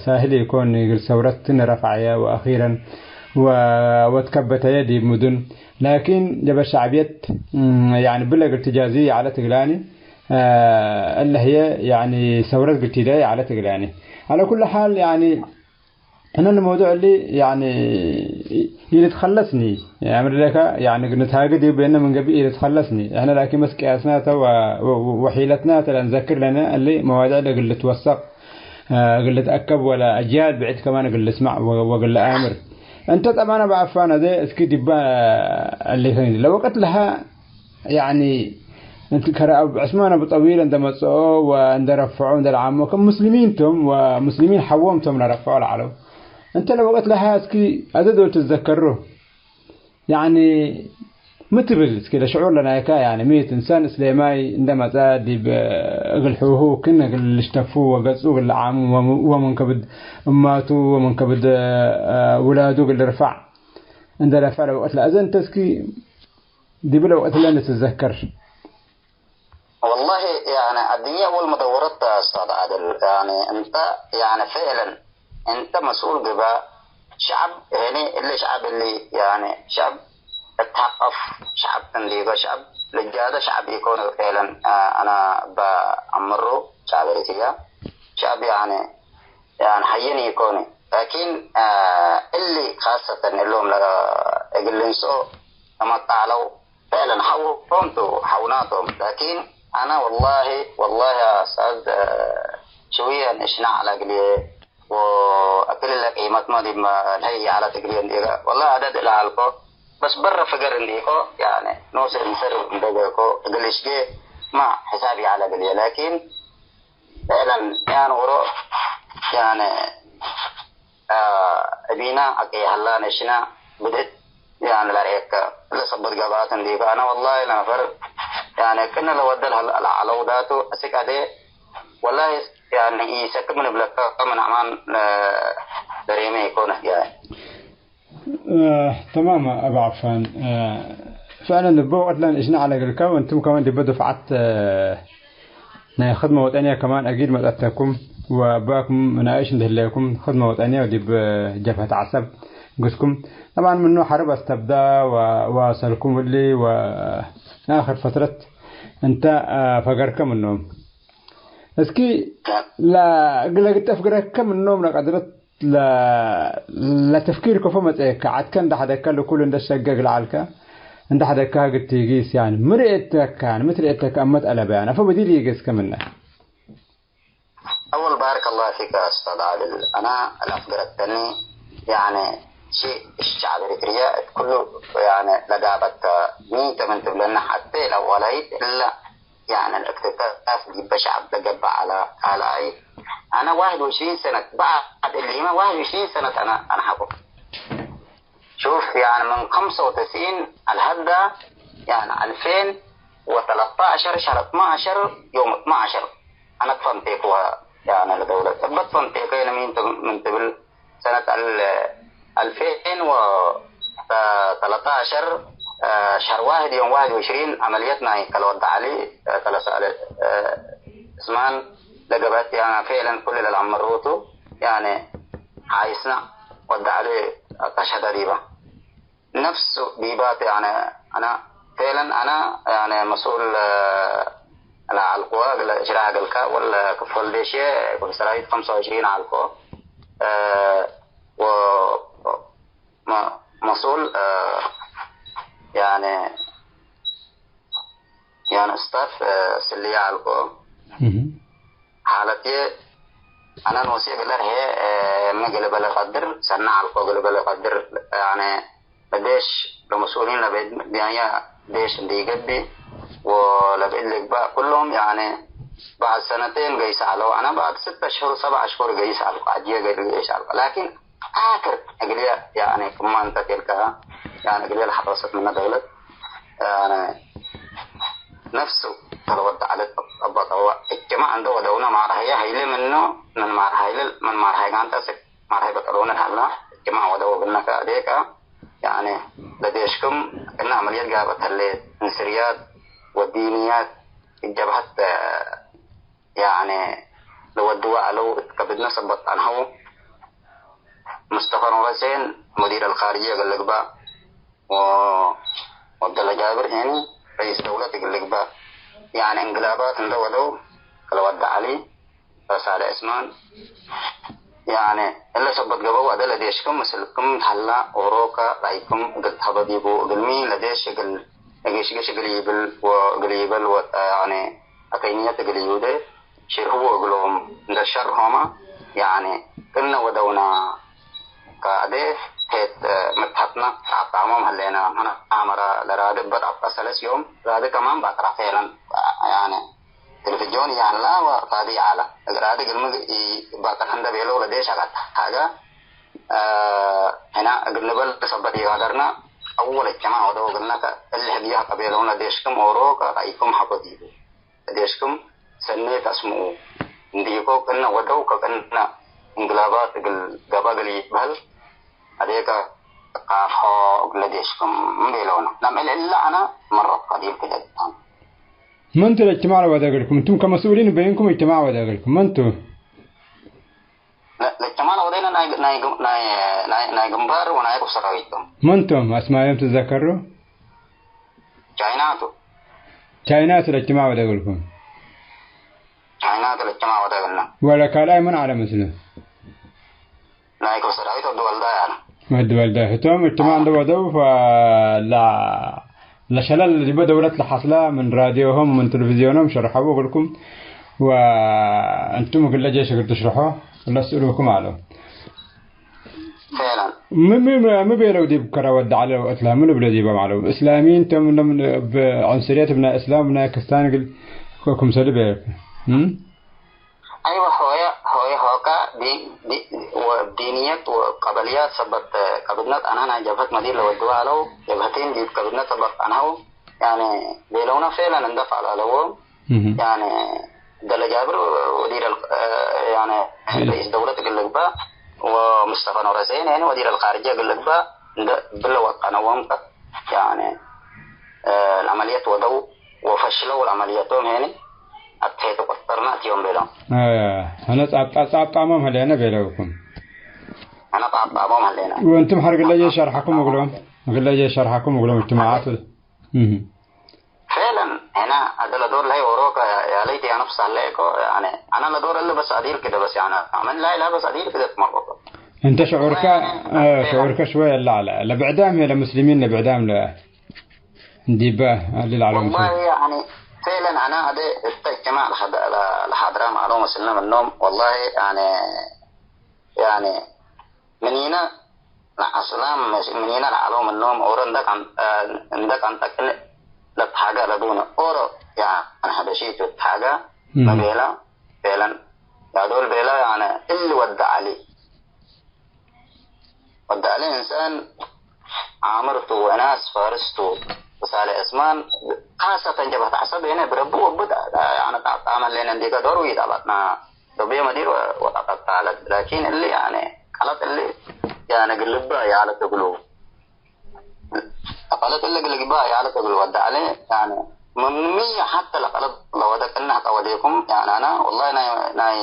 ሳህል ኢኮን፣ እግል ሰውረት ክነ ረፍዐየ ወአኺረን ወ-፣ ወትከበተየ ዲብ ሙዱን። ላኪን ጀበ ሸዕብየት፣ እም፣ ያኒ፣ ብለ እግል ትጃዝዩ ይዐለት እግላኒ፣ አ፣ እለ ህዬ፣ ያኒ፣ ሰውረት እግል ቲደየ ይዐለት እግላኒ። ዐለ ኩሉ ሓል፣ ያኒ፣ እነ ለመውዱዕ እሊ፣ ያኒ፣ ኢልትከለስኒ፣ አምር ለከ፣ ያኒ፣ ንትሃገ ዲቡ ቤነ ምን ገብእ ኢልትከለስኒ። እሕነ ላኪን በስ ቅያስናተ ወ-፣ ወ-፣ ወሒለትናተ ለንዘክር ለነ፣ እሊ መዋድዕ ለእግል ልትወሰቅ፣ አ፣ እግል ልትአከብ ወለ አጅያል ብዕድ ከማን እግል ልስማዕ ወ-፣ ወእግል ለአምር። እንተ ጠባነ በአፋን አዜ እስኪ ዲባ እሊ ለወቅት ለሀ ያኒ፣ እት ከረ አብ ዕስማን አቡ ጠዊል እንደ መጽኦ ወእንደ ረፍዖ እንደ ለዓሞ፣ ከም ሙስሊሚን ቶም ወሙስሊሚን ሐዎም ቶም ለረፍዖ ለዐለው። እንተ ለወቅት ለሀ እስኪ አዜ ዶል ትዘከሮ፣ ያኒ፣ ሚ ትብል እስኪ ለሽዑር ለናይካ፣ ያኒ፣ ሚ ቱ እንሳን እስሌማይ እንደ መጽአ ዲብ እግል ሑሁ ክን እግል ልሽተፉ ወገጹ እግል ለዓሙ ወሙ-፣ ወምን ከብድ እማቱ ወምን ከብድ፣ አ፣ ውላዱ እግል ልርፋዕ እንደ ለፈ ለወቅት ለአዜ እንተ እስኪ ዲብለ ወቅት ለንትዘከር። ወላሂ፣ ያኒ፣ አድንየ አወል መደወረት ተ እስታዝ ዓድል፣ ያኒ፣ እንተ፣ ያኒ፣ ፍዕለን፣ እንተ መስኡል ግበእ ሸዐብ፣ ህኒ፣ እሊ ሸዐብ እሊ፣ ያኒ፣ ሸዐብ እትሐቀፍ ሸዐብ ትንዲጎ ሸዐብ ልጃደ ሸዐብ ኢኮን፣ ፍዕለን፣ አ፣ አነ በአምሩ ሸዐብ ኤሪትርያ፣ ሸዐብ፣ ያኒ፣ ያኒ፣ ሐይን ኢኮን። ላኪን፣ አ፣ እሊ ካሰተን እሎም ለ-፣ እግል ልንስኦ ተመጣለው፣ ፍዕለን ሐውኮም ቱ፣ ሐውናቶም። ላኪን አነ ወላሂ፣ ወላሂ ያ እስታዝ፣ አ፣ ሽውየ ንእሽናዕ ለእግልዬ ወአክል ለቂመትመ ዲብ ለሀይ ይዐለት እግልዬ እንዲገ፣ ወላሂ አደድ ለአልኮ፣ በስ በረ ፍገር እንዲኮ፣ ያኒ ኖስ እንሰር እንደገኮ እግል እሽጌ ማ ሕሳብ ይዐለ እግልዬ። ላኪን ፍዕለን ያን ወሮ፣ ያኒ፣ አ፣ እቢና አቀይ ሀላ ነሽና ብድህት፣ ያኒ፣ ለርኤከ ለሰበት ገብአት እንዲከ፣ አነ ወላሂ ለነፈር፣ ያኒ፣ ቅነ ለወደ ለዐለው ዳቱ አስክ አዴ፣ ወላሂ፣ ያኒ፣ ኢሰክብ ምን እብለከ ምን አማን ለ-፣ ለሬመ ኢኮነ፣ ያኒ። አ፣ ተማም አቡ ዐፋን፣ አ፣ ፍዕለን እበ ወቅት ለንእሽነ ዐለ እግልከ፣ ወእንቱም ከማን ዲበ ዱፍዓት፣ አ፣ ናይ ክድመ ወጠንየ ከማን አጊድ መጸተኩም፣ ወአባኩም መናእሽ እንዴ ህሌኩም ክድመ ወጠንየ ወዲብ ጀብሀት ዐሰብ ግስኩም። ጠብዓን ምኑ ሐርብ አስተብዳ ወዋሰልኩም እሊ ወአክር ፈትረት እንተ ፈገርከ ምኖም። እስኪ ለ-፣ እግለ ግጠፍ ግረከ ምኖም ለቀድረት ለ-፣ ለትፍኪር ከፎ መጽአከ፣ ዐድከ እንደ ሐደከ ልኩል እንደ ሸገግ ለዐልከ፣ እንደ ሐደከ ህግድ ቲጊስ፣ ያኒ፣ ሚ ርኤተከ፣ ያኒ፣ ሚ ትርኤተከ እመት አለበ፣ ያኒ፣ አፎ በዲር ይገዝከ ምነ። አወል ባረከ አላሁ ፊከ ኡስታዝ ዓድል፣ አና ለአፍገረተኒ፣ ያኒ፣ ሺ እሽ ሸዐብ ኤሪትርየ እት ኩሉ፣ ያኒ፣ ለጋበተ ሚ ተ ምን ትብለነ ሐቴ ለወላይት እለ ያኒ፣ ለእክትታፍ ዲበ ሸዐብ ለገብአ ዐለ ካልኣይ። አነ ዋሕድ ወዕሽሪን ሰነት፣ በዕድ እሊመ ዋሕድ ወዕሽሪን ሰነት አነ፣ አነ ሐቆ። ሹፍ፣ ያኒ፣ ምን ከምሰ ወተስዒን አልሀዳ፣ ያኒ፣ አልፌን ወተለተ ዐሸር፣ ሸህር እትነ ዐሸር፣ ዮም እትነ ዐሸር፣ አነ ትፈንቴክወ፣ ያኒ፣ ለደውለት። እበ ትፈንቴከ፣ ያኒ፣ ምን ት-፣ ምን ትብል፣ ሰነት አል-፣ አልፌን ወተለተ ዐሸር፣ ሸህር ዋሕድ ዮም ዋሕድ ወዕሽሪን ዐመልየት ናይ ከለወድ ዐሊ፣ ከለሰአለ እስማን ለገበት፣ ያኒ፣ ፌለን ኩሉ ለለአመሩቱ፣ ያኒ፣ ሓይስና ወድ ዐሊ አስተሽሀደ ዲበ። ነፍሱ ዲባት፣ ያኒ፣ አነ ፌለን አነ፣ ያኒ፣ መስኡል ለዐልኮ እግለ ሽራህ እግልከ ወለ ክፍል ዴሽየ ክፍል ሰራዊት ኸምሰ ወዕሽሪን ዐልኮ፣ እ፣ ወ-፣ መ-፣ መስኡል፣ እ፣ ያኒ፣ ያኒ ስታፍ፣ እ፣ ስልየ ዐልኮ። እህ። ሓለትዬ አነ ኖሴ እግለ ርሄ፣ እ፣ ሚ እግል በለ ቀድር ሰነ ዐልኮ፣ እግል በለ ቀድር፣ ያኒ፣ ለዴሽ ለመስኡሊን ለቤት ዳንያ ዴሽ እንዲ ይገብእ ወለብዕድ ልግባእ ኩሎም፣ ያኒ፣ በዕድ ሰነቴን ገይሰ ዐለው። አነ በዕድ ስት አሽሁር፣ ሰብዕ አሽሁር ገይሰ ዐልኮ፣ ዐጅየ ገይሰ ዐልኮ። ላኪን አክር እግልየ፣ ያኒ፣ ክማን ተቴልከ፣ ያኒ፣ እግልየ ለሐረሰት ምነ ደውለት፣ ያኒ፣ ነፍሱ ተለወደ ዐለት አባጠዋ። እጅትማዕ እንዶ ወደውነ ማርሀየ ሀይሌ ምኑ፣ ምን ማርሀይል፣ ምን ማርሀይ ጋንተ ስክ ማርሀይ በጠሎነ ለሀላ። እጅትማዕ ወደው እግልነ ከአዴከ፣ ያኒ፣ ለዴሽክም እነ ዐመልየት ጋብአት ህሌት፣ እንስርያት ወዲንያት እት ጀብሀት፣ ያኒ፣ ለወድወ ዐለው እት ከብድነ ሰበት አንሀው። ሙስጠፈ ኑር ሁሴን ሙዲር አልካርጅየ እግል ልግባእ፣ ወ-፣ ወዐብደለ ጃብር ሄኒ ረኢስ ደውለት እግል ልግባእ። ያኒ፣ እንቅላባት እንደ ወደው ከለወደ ዐሊ፣ ሳሌሕ ዑስማን፣ ያኒ፣ እለ ሰበት ገብአው አደ ለዴሽክም ምስልክም ተሀላ ኦሮከ ራይክም እግል ተሀበ ዲቡ፣ እግልሚ ለዴሽ እግል እግሽግሽ እግል ኢብል ወእግል ኢበል ወ-፣ ያኒ፣ አተይንየት እግል ኢውዴ ሽርህዉ እግሎም እንደ ሸርሆመ፣ ያኒ፣ ቅነ ወደውና ከአዴ ሄት፣ መትሐትነ ተአጣሞም ህሌነ። ምነ አመረ ለራዲ እበ ጣብቀ ሰለስ ዮም ራዲ ከማን ባጥራፌለን፣ ያኒ፣ ቴሌቪዝዮን ያላ ወራዲ አለ። እግል ራዲ እግልሚ ኢባጥር እንደ ቤለው ለዴሽ አቀድ ሐገ፣ እ፣ ሕና እግል ንበል ሰበት ኢጋደርነ። አወል እጅትማዕ ወደው እግልነ ከእሊ ህግየ ቀቤለውን ለዴሽክም ኦሮ ከራይኩም ሐቆ ዲቡ። ለዴሽክም ሰኔት አስምኡ። እንዲኮ ቅነ ወደው ከቅነ እንግላባት እግል ገባ እግል ይትበህል አዴከ ቃፎ እግለ ዴሽክም ቤለውነ። ለምዕል እለ አነ መረጥከ ዲብ ክደግታም። መንቱ ለእጅትማዕ ለወደ እግልኩም? እንቱም ከመስኡሊን በይንኩም እጅትማዕ ወደ እግልኩም መንቱ? ለ-፣ ለእጅትማዕ ለወደይነ ናይ፣ ናይ፣ ናይ፣ ናይ፣ ናይ ግንባር ወናይ ቁብ ሰራዊት ቶም። መንቶም አስማዮም ትዘከሩ? ቻይናቱ። ቻይናቱ ለእጅትማዕ ወደ እግልኩም? ቻይናቱ ለእጅትማዕ ወደ እግልነ። ወለ ካልኣይ ምን ዐለ ምስሉ? ናይ ክብሰ ዳዊት ወዲ ወልዳይ አነ። ወዲ ወልዳይ ህቶም እጅትማዕ እንደ ወደው፣ ፈ-፣ ለ-፣ ለሸለል ዲበ ደውለት ለሐስላ ምን ራዲዮሆም ምን ቴሌቪዝዮኖም ሸርሐቡ እግልኩም፣ ወእንቱም እግለ ጄሽ እግል ትሽርሖ ለስእሉኩም አለው። ፌለን። ሚ፣ ሚ፣ ሚ ቤለው ዲብ ከረ ወዲ ዐለ ወእትለ ምን እብለ ዲቦም ዐለው? እስላሚን ቶም እሎም እብ ዑንስርየት እብ ናይ እስላም ናይ ክስታን እግል ክምሰሉ ቤለክ? እም? አይወ፣ ሆየ፣ ሆየ ሆካ ዲ-፣ ዲ-፣ ወዲንየት ወቀበልያት ሰበት ከብድነት አነ ናይ ጀብሀት መዲር ለወድወ ዐለው፣ ጀብሀቲን ዲብ ከብድነት ሰበት አንሀው፣ ያኒ ቤለውነ ፌለን እንደ ፋል ዐለዎም። እህ። ያኒ ደለ ጃብር ወዲር አል-፣ ያኒ እህ። ረኢስ ደውለት እግል ልግባእ ወሙስጠፈ ኑር ሁሴን ያኒ ወዲር አልካርጅየ እግል ልግባእ እንደ ብለ ወጠነዎም ያኒ ለዐመልየት ወደው ወፈሽለው ለዐመልየቶም ሄኒ አትሄ ተቆጠርና እትዮም ቤሎም። እ፣ አነ ጻብጣ-፣ ጻብጣሞም ሀሌነ ቤለውኩም። አነ አጣጣሞም ሀሌና። ወእንቱም ሐር ግለ ሸርሐኩም እግሎም፣ ግለ ሸርሐኩም እግሎም እጅትማዓት። እህ። ፌለን፣ ሕነ አደለ ዶር ለሀይ ኦሮከ ያለይት ያ ነፍስ አለ እኮ፣ ያኔ፣ አና ለዶር እለ በስ አዲር ክደ በስ፣ ያኔ፣ ምን ላይ ላ በስ አዲር ክደ ትመረቆ። እንተ ሽዑርከ፣ ወያኔ፣ አ፣ ፌለን። ሽዑርከ ሽወይ አለ አለ። ለብዕዳም ህይ ለሙስሊሚን ለብዕዳም ለ-፣ እንዲበ አሊ ለዓሎም ወላሂ፣ ያኔ፣ ፌለን አና አደ እተ እጅትማዕ ለሐደ-፣ ለ-፣ ለሐድራም አለው መስልነ ምኖም፣ ወላሂ፣ ያኔ፣ ያኔ፣ ምኒነ ለአስላም ምኒነ ለዐለው ምኖም ኦሮ እንደ ቀን-፣ እንደ ቀንጠቅን ለትሃገ ለዱነ ኦሮ፣ ያኒ ሐበሺቱ ትሃገ እህ። መቤላ ቤለን ያዶል ቤላ፣ ያኒ እሊ ወድ ዐሊ፣ ወድ ዐሊ እንሳን ዓምር ቱ ወናስ ፋርስ ቱ ወሳሌ ዕስማን ካሰተን ጀብሀት ዐሰብ የነ ብረቡ ወቡድ፣ ያኒ ጣጣመ ሌነ እንዲገ ዶር ወኢጣባጥና ዶብየ መዲር ወ-፣ ወቀጠጣለት። ላኪን እሊ፣ ያኒ፣ ቀለጥ እሊ፣ ያኒ፣ ግልባ ያለት እግሉ። ቀለጥ እሊ ግልባ ያለት እግሉ ወደ ዐለ፣ ያኒ፣ ምን ምየ ሐተ ለቀለጥ ለወደ ቅናህ ቀወዴኩም፣ ያኒ፣ አና፣ ወላሂ፣ ናይ፣ ናይ፣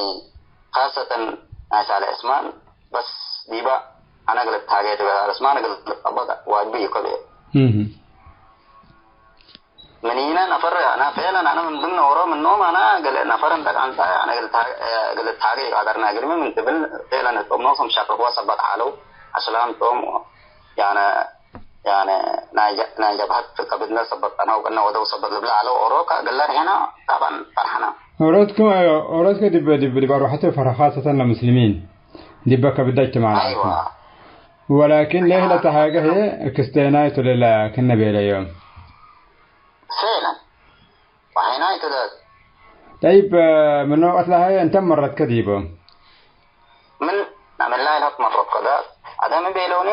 ካሰተን ናይ ሳሌሕ ዕስማን፣ በስ ዲባ፣ አና እግል እትሃጌ እግል ሳሌሕ ዕስማን እግል ልትጠበቅ ዋጅብ ኢኮ ቤ። እህ። ምኒነ ነፈር አነ ፌለን አነ ምን ድምነ ኦሮ ምኖም አነ እግል ነፈር እንተ ቃንታ አነ እግል ታ-፣ እግል ታገ ይቃደርና እግልሚ ምን ትብል ፌለን እቶም ኖሶም ሸቅርዋ ሰበት ዐለው አስላም ቶም ያነ፣ ያነ ናይ ጀ-፣ ናይ ጀብሀት ከብድነ ሰበት ጠናው ቅነ ወደው ሰበት ልብለ ዐለው ኦሮ ከእግለ ርሄና ጣባን ፈርሐና። ኦሮትኩም፣ አዮ፣ ኦሮትከ ዲበ፣ ዲብ፣ ዲብ አርወሐተ ፈርሐ ካሰተን ለሙስሊሚን ዲበ ከብዳ እጅትማዕ ለዐልኩም። አይዋ። ወላኪን ሌህ ለተሃገ ህዬ ክስቴናይ ቱ ለላክነ ቤለዮም። ፌለን። ወሐይናይ ቱ ዳት። ጠይብ፣ ምን ወቀት ለሀየ እንተ መረትከ ዲቦ? ምን ናምን ላይ ለት መረትከ ዳት። አደም ቤለውኒ፣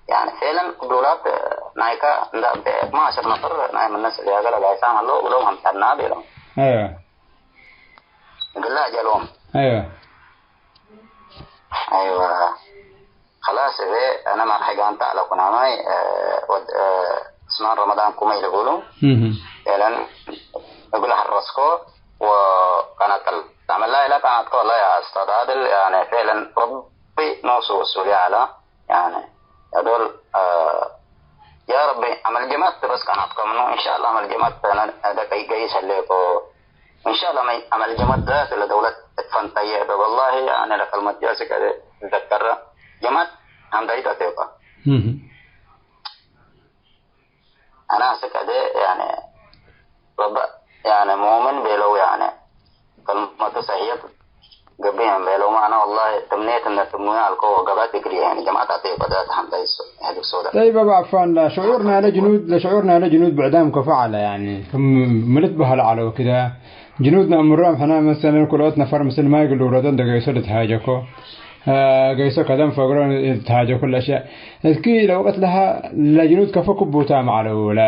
ያኒ ፌለን ቅዱላት ናይከ እንዳ እብ ማሸር ነፈር ናይ ምነ ስልያገ ለጋይሳም አለው ብሎም ሀምተና ቤለውም። አይዋ። እግለ አጀሎም። አይዋ። አይዋ። ኸላስ እቤ፣ አነ ማርሐ ጋንታ ዐለ ኩናማይ፣ እ፣ ወድ፣ እ፣ ዑስማን ረመዳን ኩመይ ልቡሉ፣ እህ። ፌለን እግል ሐረስኮ ወቀናቀል። አመላ ኢላ ቀናትኮ ወላ ያ አስተዳድል፣ ያኔ ፌለን ረቢ ኖሱ ወሱሊ ዐለ፣ ያኔ፣ ያ ዶል፣ እ፣ ያ ረቢ፣ አመል ጀማት በስ ቀናትኮ ምኑ፣ እንሻአላህ አመል ጀማት አነ ደቀይቀይ ሰሌኮ፣ እንሻአላህ፣ መይ አመል ጀማት ዛት ለደውለት እትፈንተየ እበ፣ ወላሂ፣ አነ ለከልመት ጃስክ አዜ እትዘከረ፣ ጀማት ሐምዳይት አቴውቀ። እህ። አነ አስክ አዜ፣ ያኔ፣ ረበ፣ ያኔ፣ ሙእምን ቤለው፣ ያኔ፣ ከልመቱ ሰህየት ገብእ ምን ቤለው፣ አነ ወላሂ፣ ትምኔት እንደ ትምኔ አልኮ ወገበት እግል፣ ያኔ፣ ጀማት አቴውቀ ዛት ሐምዳይት ሶ-፣ ሄዱክ ሶዳ። ጠይብ፣ አቡ አፋን፣ ለሽዑር ናይለ ጅኑድ፣ ለሽዑር ናይለ ጅኑድ ብዕዳም ከፎ ዐለ፣ ያኒ፣ ክም፣ ምን ልትበህል ዐለው ክደ፣ ጅኑድ ነአምሮም ሕነ መሰለን ኩልኦት ነፈር ምስል ማይ እግል ልውረዶ እንደ ገይሶ ልትሃጀኮ፣ አ፣ ገይሶ ከደም ፈግሮ ልትሃጀኮ ለአሽያእ። እስኪ ለወቅት ለሀ ለጅኑድ ከፎ ክቡታም ዐለው፣ ለ-፣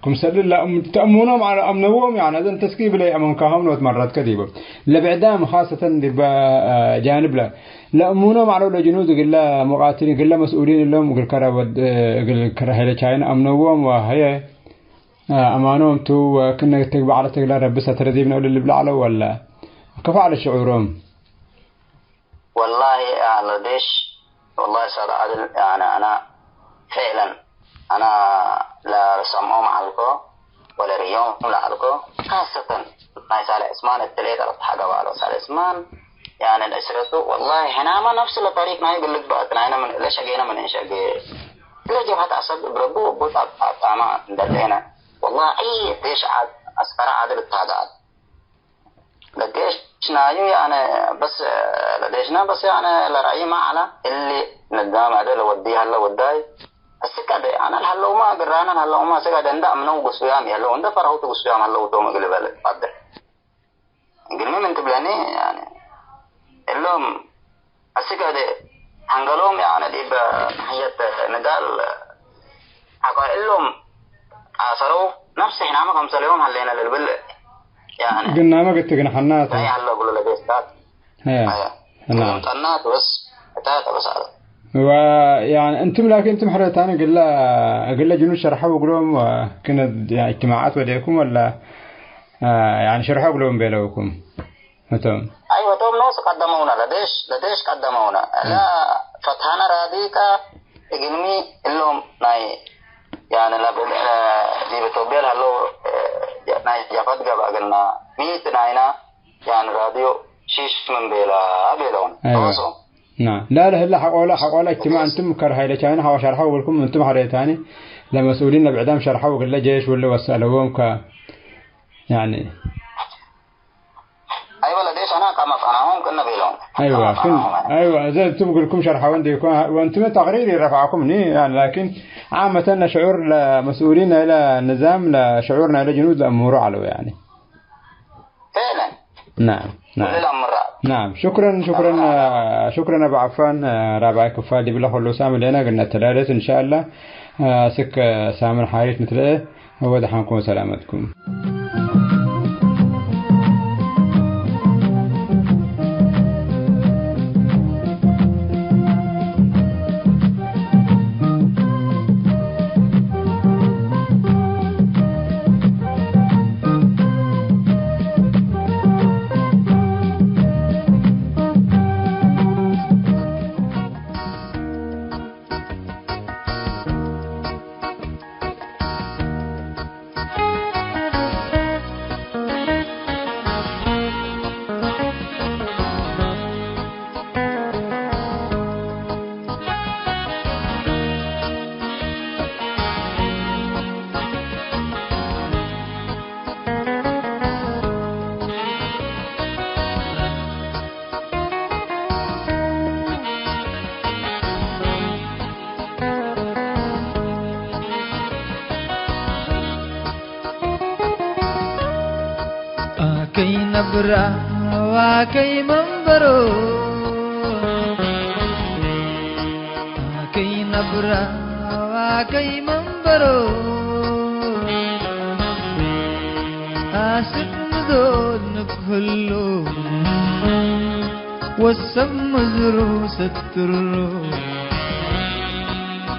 ክምሰል ለአም-፣ ተአሙኖም ዐለ አምነዎም፣ ያኒ፣ አዘ እንተ እስኪ ብለ አመንካሆም ኖት መረትከ ዲቦ። ለብዕዳም ካሰተን ዲበ፣ አ፣ ጃንብ ለ-፣ ለአሙኖም ዐለው ለጅኑድ እግለ ሙቃትሊን፣ እግለ መስኡሊን እሎም እግል ከረ ወድ-፣ እግል ከረ ሀይለ ቻይነ አምነዎም ወሀየ፣ አ፣ አማኖም ቱ ወክነ ትግባእ ዐለት እግለ ረቢ ሰተረ ዲብነ እሉ ልብል ዐለው ወለ ከፎ ዐለ ሽዑሮም? ወላሂ አህለ ዴሽ፣ ወላሂ ኡስታዝ ዓድል፣ ያኒ አና ፊዕለን አና ለሰምዖም ዐልኮ ወለርእዮም ለዐልኮ፣ ካሰተን ናይ ሳልሕ ዕስማን እትሌ ጠረፍ ሐገ ባሎ። ሳልሕ ዕስማን ያኒ ለእስረቱ ወላሂ ሕናመ ነፍስ ለጠሪቅ ናይ እግል ልግበእ ናይነ ምን እለ ሸጌነ ምን እንሸጌ እለ ጀብሀት ዐሰብ እብ ረቡ እቡ ጣጣማ እንደሌነ ወላሂ አይ ዴሽ ዐድ ዐስከረ ዓድል እታገአት። ለዴሽ ናዩ ያነ በስ ለዴሽና በስ ያነ ለራእይ ማ ዐለ እሊ ንዳም አደ ለወዲ ሀለ ወዳይ እስክ አደ አነ ለሀለውማ ግራነ ለሀለውማ እስክ አደ እንደ አምነው ግሱያም የለው እንደ ፈርሀውቱ ግሱያም ሀለው ቶም እግል በል አደ እግልሚ ምን ትብለኒ ያነ እሎም አስክ አደ ሐንገሎም ያነ ዲብ ተሕየት ንዳል ሐቆ እሎም አሰረው ነፍስ ሕናመ ከምሰለዮም ሀሌነ ለልብል ያነ ግናመ ግት ግንሐናት ናይ ሀለ እግሉ ለቤስታት ሀያ አያ እና እሎም ጠናት በስ እታ ተበሳረ። ወያነ እንትም ላኪን እንትም ሕረታን እግለ እግለ ጅኑድ ሸርሐው እግሎም ክነ እጅትማዓት ወዴኩም ወላ ያነ ሸርሐው እግሎም ቤለውኩም? ህቶም። አይወ፣ ቶም ኖሱ ቀደመውነ፣ ለዴሽ፣ ለዴሽ ቀደመውነ። እም። ለፈትሐነ ራዲቀ እግልሚ እሎም ናይ፣ ያኒ፣ ለብ-፣ ዲብ ኢትዮጵያ ለሀለው፣ ናይ ጀብሀት ገብአ እግልና፣ ሚ ናይና፣ ያኒ፣ ራድዮ ሺሽ ምን ቤላ ቤለውን። አይወ። ኖሱ። ናም። ላ፣ ለህለ ሐቆለ፣ ሐቆለ እጅትማዕ እንቱም ከርሀይ ለቻይነ ሐቆ ሸርሐው እግልኩም እንቱም ሐሬታኒ ለመስኡሊን ለብዕዳም ሸርሐው እግለ ጄሽ ወለ ወሰአለዎም ከ-፣ ያኒ። አይወ፣ ለዴሽ አና ከመ ጸናሆም ቅነ ቤለውን። አይወ፣ ከመ ክን-፣ ጸናሆም። አይወ፣ እዘ እንቱም እግልኩም ሸርሐው እንዴ ይኮን፣ ወእንቱም ተቅሪር ይረፍዓኩም ኒ፣ ያኒ፣ ላኪን ዓመተን ለሽዑር ለመስኡሊን ናይለ ንዛም ለሽዑር ናይለ ጅኑድ ለእሙሩ ዐለው፣ ያኒ። ፌለን። ናም፣ ናም። ወለል አምራ። ናም። ሹክረን፣ ሹክረን፣ አምራ። ሹክረን አቡ ዐፋን፣ ራብዓይ ክፋል ዲብለ ኩሉ ሳምን ሌና ግነ ተዳደት እንሻአላ። አስክ ሳምን ሓሪት ንትለኤ ወደሓንኩም ሰላመትኩም። አከይ ነብራ ወአከይ መንበሮ፣ አከይ ነብራ ወአከይ መንበሮ፣ አስክ ምዶል ንክህሎ፣ ወሰብ መዝሩ ሰትሮ፣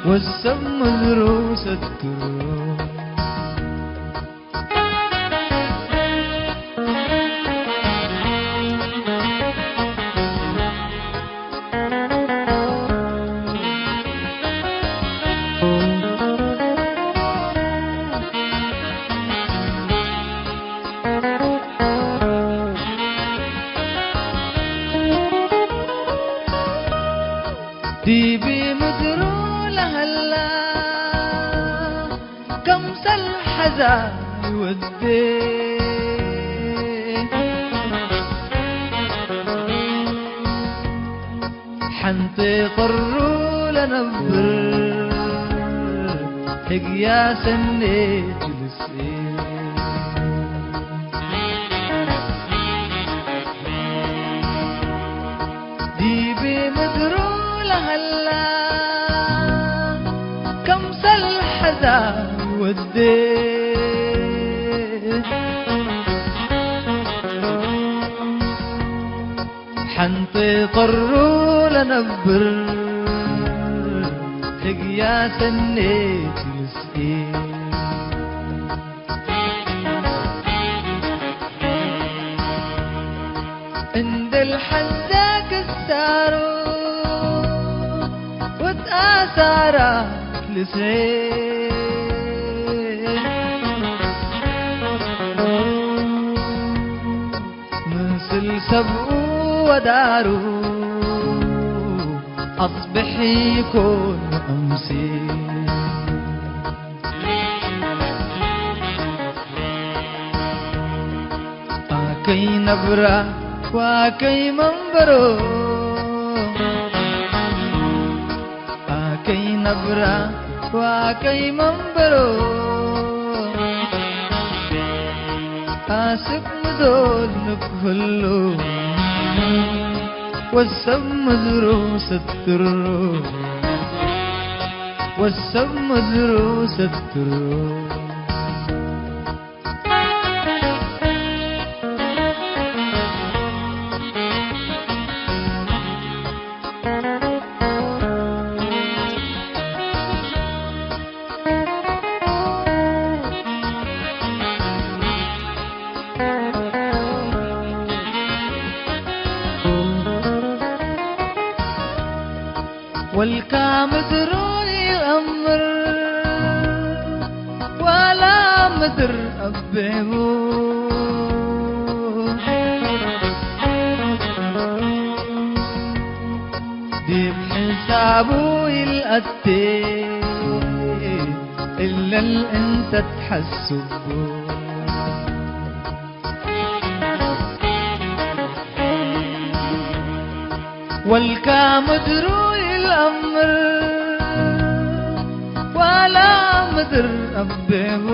ወሰብ መዝሩ ሰትሮ። ዲብ ምድሩ ለሀላ፣ ከምሰል ሐዛይ ወዴ። ሐንቴ ቀሩ ለነብር፣ ህግያ ሰኔ ጅልስ። ዲብ ምድሩ ለሀላ፣ ከምሰል ሐዛይ ወዴ። ሐንቴ ቀሩ ለነብር፣ ህግያ ሰኔ ጅልስ። እንዴ ለሐዛ ክሳሩ ወትአሳራ ልስዔ። ምስል ሰብኡ ወዳሩ አጽብሕ ኢኮን አምሴ። አከይ ነብራ ወአከይ መንበሮ፣ አከይ ነብራ ወአከይ መንበሮ፣ አስክ ምዶል ንክህሎ፣ ወሰብ ምድሩ ሰትሮ፣ ወሰብ ምድሩ ሰትሮ። ወልካ ምድሩ ኢለአምር፣ ዋላ ምድር አቤሁ። ዲብ ሕሳቡ ኢለአቴ፣ እለ ለእንተ ተሐስቡ። ወልካ ምድሩ ኢለአምር፣ ዋላ ምድር አቤሁ።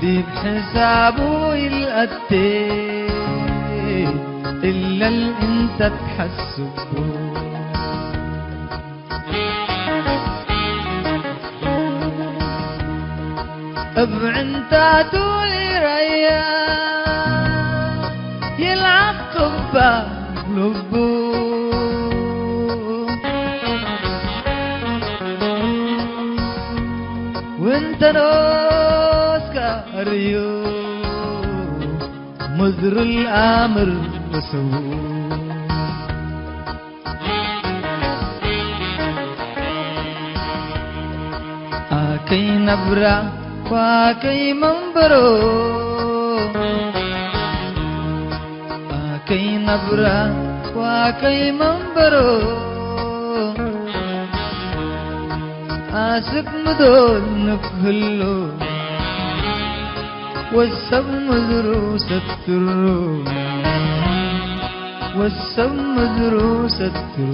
ዲብ ሕሳቡ ኢለአቴ፣ እለ ለእንተ ተሐስቡ። እብ ዕንታቱ ኢረአያ፣ ይልዓቅብ ልቡ። ወእንተ ኖስከ አርዩ፣ ምድር ለአምር ወሰቡ። አከይ ነብራ ወአከይ መንበሮ፣ አከይ ነብራ ወአከይ መንበሮ፣ አስክ ምዶል ንክህሎ፣ ወሰብ ምድሩ ሰትሩ፣ ወሰብ ምድሩ ሰትሩ።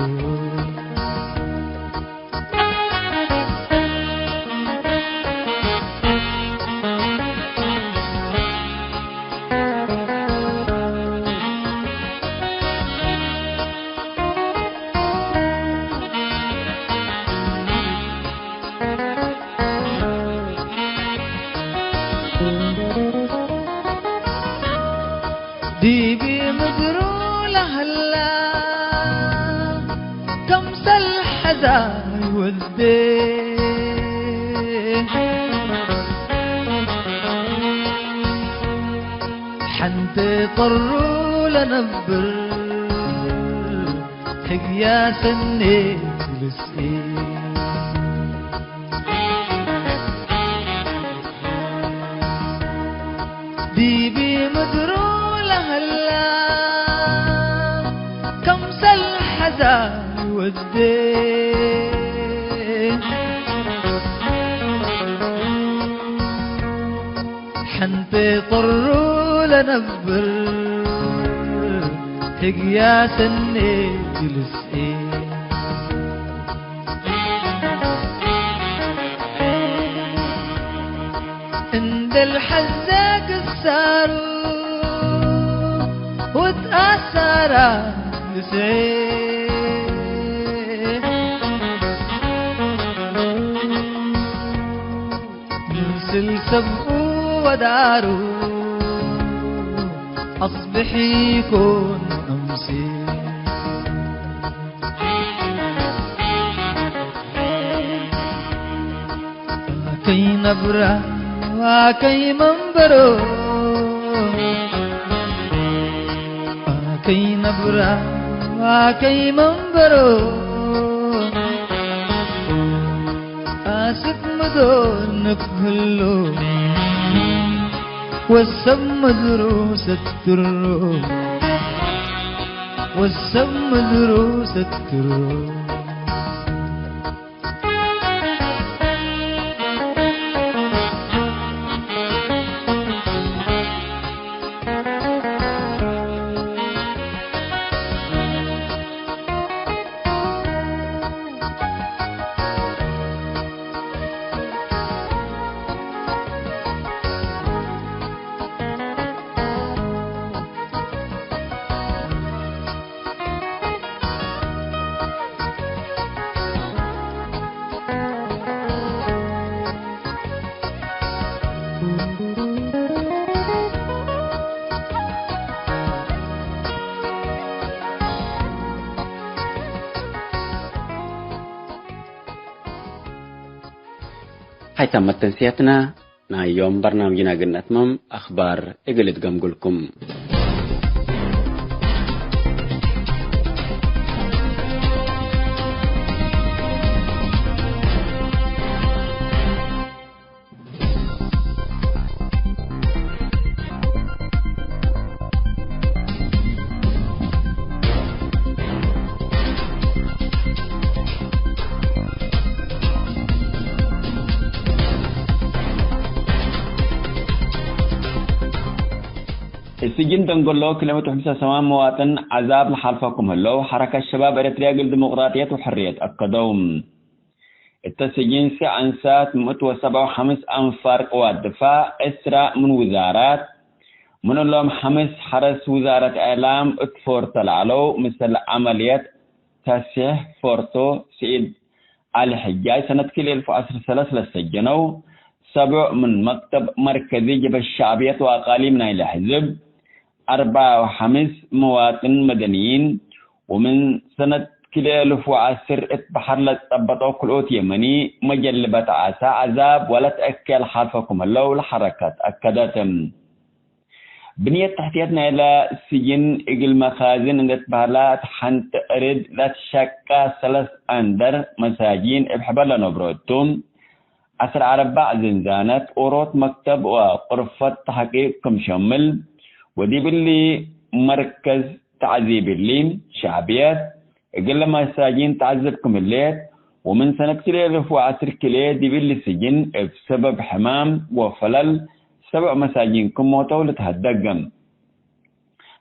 ዲብ ምድሩ ለሀላ ከምሰል ሐዛይ ወዴ፣ ሐንቲ ቀሩ ለነብር ህግያ ሰኔት ልስኤ። ዲብ ምድሩ ለሀላ ከምሰል ሐዛይ ወዴ፣ ሐንቲ ቀሩ ለነብር ህግያ ሰኔት ልስኤ። እንዴ ለሐዜ ግሳሩ ወትአሳራ ልስዔ፣ ምስል ሰብኡ ወዳሩ አጽብሕ ኢኮን አምሴ። አከይ ነብራ ወአከይ መንበሮ፣ አከይ ነብራ ወአከይ መንበሮ፣ አስክ ምዶል ንክህሎ፣ ወሰብ ምድሩ ሰትሮ፣ ወሰብ ምድሩ ሰትሮ። ሀይታመት ተንስያትና ናይ ዮም በርናምጅና እግል ነትመም፣ አክባር እግል እትገምግልኩም። እት ስጅን ደንገሎ ክልኤ ምእት ወሐምሳ ሰማን መዋጥን ዐዛብ ለሓልፈኩም ህለው፣ ሐረከት ሸባብ ኤረትርያ እግል ዲሞቅራጥየት ወሕርየት አከደው። እተ ስጅን ሴዕ አንሳት ምእት ወሰብዓ ወሐምስ አንፋር ቅዋት ድፋዕ፣ ዕስራ ምን ውዛራት፣ ምን እሎም ሐምስ ሐረስ ውዛረት እዕላም እት ፎርቶ ለዐለው፣ ምስል ዐመልየት ተስሒሕ ፎርቶ ስዒድ ዐሊ ሕጃይ ሰነት ክልኤ እልፍ ወዐስር ሰለስ ለሰጀነው፣ ሰብዕ ምን መክተብ መርከዚ ጀብሀት ሸዕብየት ወአቃሊም ናይለ ሕዝብ፣ አርበዓ ወሐምስ መዋጥን መደንይን፣ ወምን ሰነት ክልኤ እልፍ ወዐስር እት በሐር ለጸበጠው ክልኦት የመኒ መጀልበት ዓሳ ዐዛብ ወለትአኬ ለሓልፈኩም ህለው ለሐረከት አከደት። ብንየት ተሕትየት ናይለ ስጅን እግል መካዝን እንዴ ትበህላ፣ እት ሐንቲ ዕርድ ለትሸቃ ሰለስ አንደር መሳጂን እብ ሕበር ለነብሮ እቱ፣ ዐስር አርባዕ ዝንዛነት፣ ኦሮት መክተብ ወቅርፈት ተሕቂቅ ክም ሸምል፣ ወዲብ እሊ መርከዝ ተዕዚብ እሊ ሸዕብየት፣ እግለ መሳጂን ተዐዝብ ክም ህሌት፣ ወምን ሰነት ክልኤ እልፍ ወዐስር ክልኤ ዲብ እሊ ስጅን እብ ሰበብ ሕማም ወፈለል ሰብዕ መሳጂን ክም ሞተው ልትሀደግ።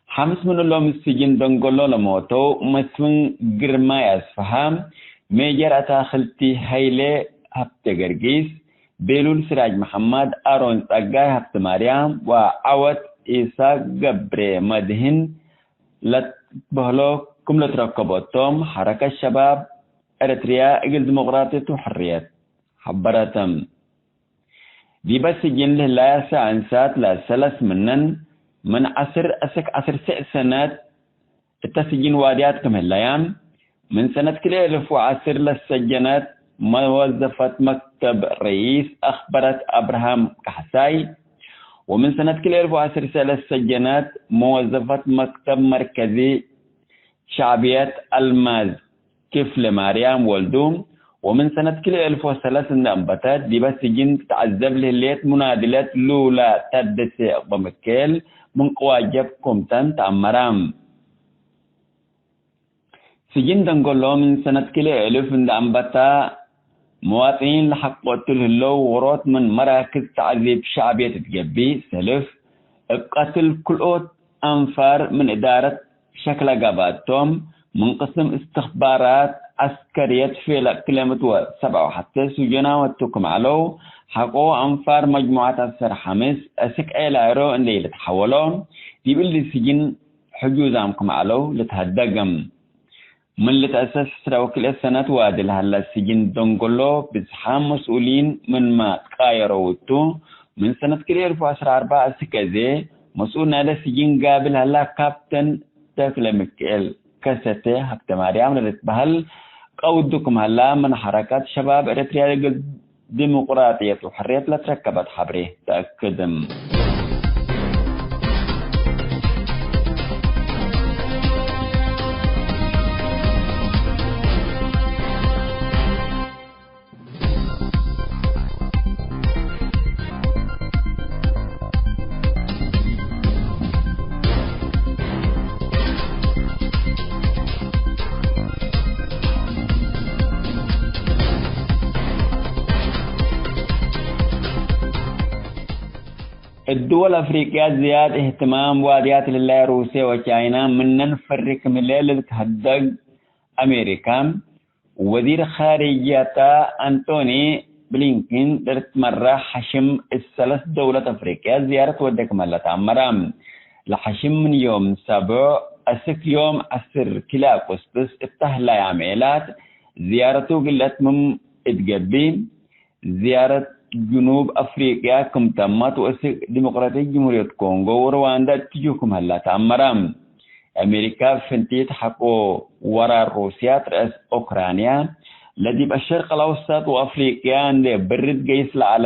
ሐምስ ምን እሎም ስጅን ደንገሎ ለሞተው መስፍን ግርማይ አስፍሃ፣ ሜጀር አታክልቲ ሀይሌ ሀብተ ገርጊስ፣ ቤሉል ስራጅ መሐመድ፣ አሮን ጸጋይ ሀብተ ማርያም ወዐወት ኢሳ ገብሬ መድህን ለትበህሎ ክም ለትረከቦቶም ሐረከት ሸባብ ኤረትርያ እግል ዲሞቅራጥየት ወሕርየት ሐበረት። ዲበ ስጅን ለህላያሰ አንሳት ለሰለስ ምነን ምን ዐስር እስክ ዐስር ሴዕ ሰነት እተ ስጅን ዋድያት ክም ህለያ፣ ምን ሰነት ክልኤ እልፍ ወዐስር ለሰጀነት መወዘፈት መክተብ ረኢስ አክበረት አብርሃም ካሕሳይ፣ ወምን ሰነት ክልኤ እልፍ ወዐስር ለሰጀነት መወዘፈት መክተብ መርከዚ ሸዕብየት አልማዝ ክፍለ ማርያም ወልዱ፣ ወምን ሰነት ክልኤ እልፍ ወሰለስ እንደ አንበተት ዲበ ስጅን ትትዐዘብ ለህሌት ሙናድለት ሉላ ታደሰ እቅበምክኤል ምን ቅዋጀብ ኮምተን ተአመራ። ስጅን ደንገሎ ምን ሰነት ክልኤ እልፍ እንደ አንበታ፣ መዋጥኒን ለሐቆ እቱ ለህለው ዎሮት ምን መራክዝ ተዕዚብ ሸዕብየት እት ገብእ፣ ሰልፍ እብ ቀትል ክልኦት አንፋር ምን እዳረት ሸክለ ጋብአቶም፣ ምን ቅስም እስትኽባራት ዐስከርየት ፌለቅ ክልኤ ምእት ወሰብዓ ወሐቴ ሱጀናም እቱ ክም ዐለው፣ ሐቆ አንፋር መጅሙዐት ዐሰር ሐምስ እስክ ዔላይሮ እንዴ ኢልትሐወሎ፣ ዲብ እሊ ስጅን ሕጁዛም ክም ዐለው ልትሀደግ። ምን ልትአሰስ ዕስራ ወክልኤ ሰነት ዋዲ ለሀለ ስጅን ደንገሎ ብዝሓም መስኡሊን ምንመ ትቃየረው እቱ፣ ምን ሰነት ክልኤ እልፍ ወዐስራ አርበዕ እስክ አዜ መስኡል ናይለ ስጅን ጋብል ሀላ ካፕተን ተክለ ሚክኤል ከሰተ ሀብተማርያም ለልትበህል ቀውዱ ክም ሀላ ምን ሐረካት ሸባብ ኤረትርያ እግል ዲሞቅራጥየት ወሕርየት ለትረከበት ሐብሬ ተአክድ። እት ድወል አፍሪቅያ ዝያድ እህትማም ዋድያት ለህላይ ሩስየ ወቻይና ምነን ፈሪ ክም ህሌ ለልትሀደግ አሜሪካ፣ ወዚር ኻርጅየታ አንቶኒ ብሊንኪን ለልትመረሕ ሐሽም እት ሰለስ ደውለት አፍሪቅያ ዝያረት ወደ ክመ ለተአመረ። ለሐሽም ምን ዮም ሰብዕ እስክ ዮም ዐስር ክልኤ አጎስጥስ እተ ህላይ አምዔላት ዝያረቱ እግል ለአትምም እት ገብእ፣ ዝያረት ጅኑብ አፍሪቅያ ክም ተመት ወእስክ ዲሞቅራቲክ ጅምሁርየት ኮንጎ ወሩዋንዳ እትጁ ክም ሀላ ተአመረ። አሜሪካ ፍንቲት ሐቆ ወራር ሩስያ ትረአስ ኦክራንያ ለዲብ አሸርቅ አልአውሰጥ ወአፍሪቅያ እንዴ ብርድ ገይስ ለዐለ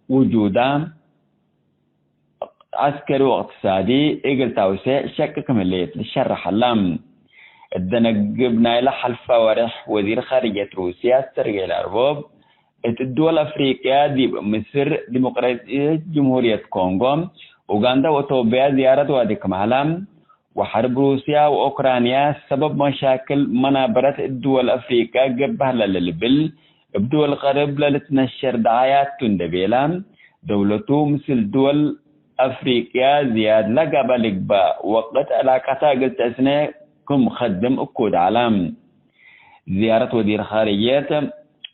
ውጁዳ ዐስከሪ ወእቅትሳዲ እግል ታውሴዕ ሸቂ ክም ህሌት ልሸረሕ ሀላ። እት ደነግብ ናይለ ሐልፈ ወሬሕ ወዚር ኻርጅየት ሩስያ ሰርጌይ ላቭሮቭ፣ እት ድወል አፍሪቅያ ዲብ ምስር፣ ዲሞቅራጥየት ጅምሁርየት ኮንጎ፣ ኡጋንዳ ወኢትዮጵያ ዝያረት ዋዲ ክም ሀላ፣ ወሐርብ ሩስያ ወኦክራንያ ሰበብ መሻክል መናበረት እት ድወል አፍሪቅያ ገብእ ሀለ ለልብል፣ እብ ድወል ቀርብ ለልትነሸር ደዓያት ቱ እንዴ ቤለ፣ ደውለቱ ምስል ድወል አፍሪቅያ ዝያድ ለገብአ ልግበእ ወቅት ዕላቀተ እግል ተአስነ ክም ከድም እኩድ ዐለ። ዝያረት ወዚር ኻርጅየት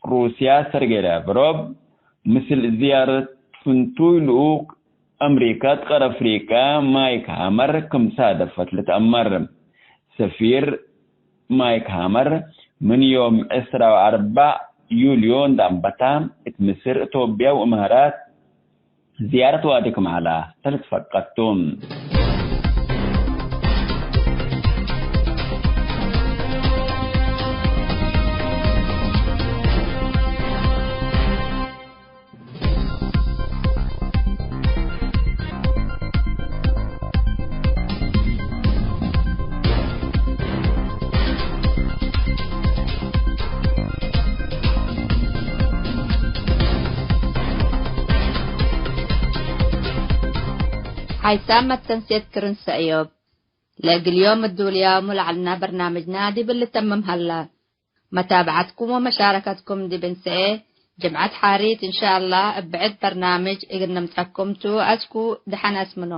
ሩስያ ሰርጌይ ላቭሮቭ ምስል ዝያረት ፍንቱይ ልኡክ አምሪካ እት ቀር አፍሪቀ ማይክ ሃመር ክም ሳደፈት ልትአመር። ሰፊር ማይክ ሃመር ምን ዮም ዕስራ ወአርበዕ ዩልዮ እንደ አንበታ እት ምስር፣ ኢትዮጵያ ወእማራት ዝያረት ዋዲ ክም ዐለ ተልትፈቀድ ቱ። ሓይሳም መተንሴት ክርን ሰእዮብ። ለእግል ዮም እዱልያሙ ለዐልና በርናምጅና ዲብ ልተምም ሀላ። መታብዐትኩም ወመሻረከትኩም ዲብ እንሰኤ ጅምዐት ሓሪት እንሻአላህ እብ ብዕድ በርናምጅ እግል ንምጸኩም ቱ። አስኩ ደሐን አስምኖ።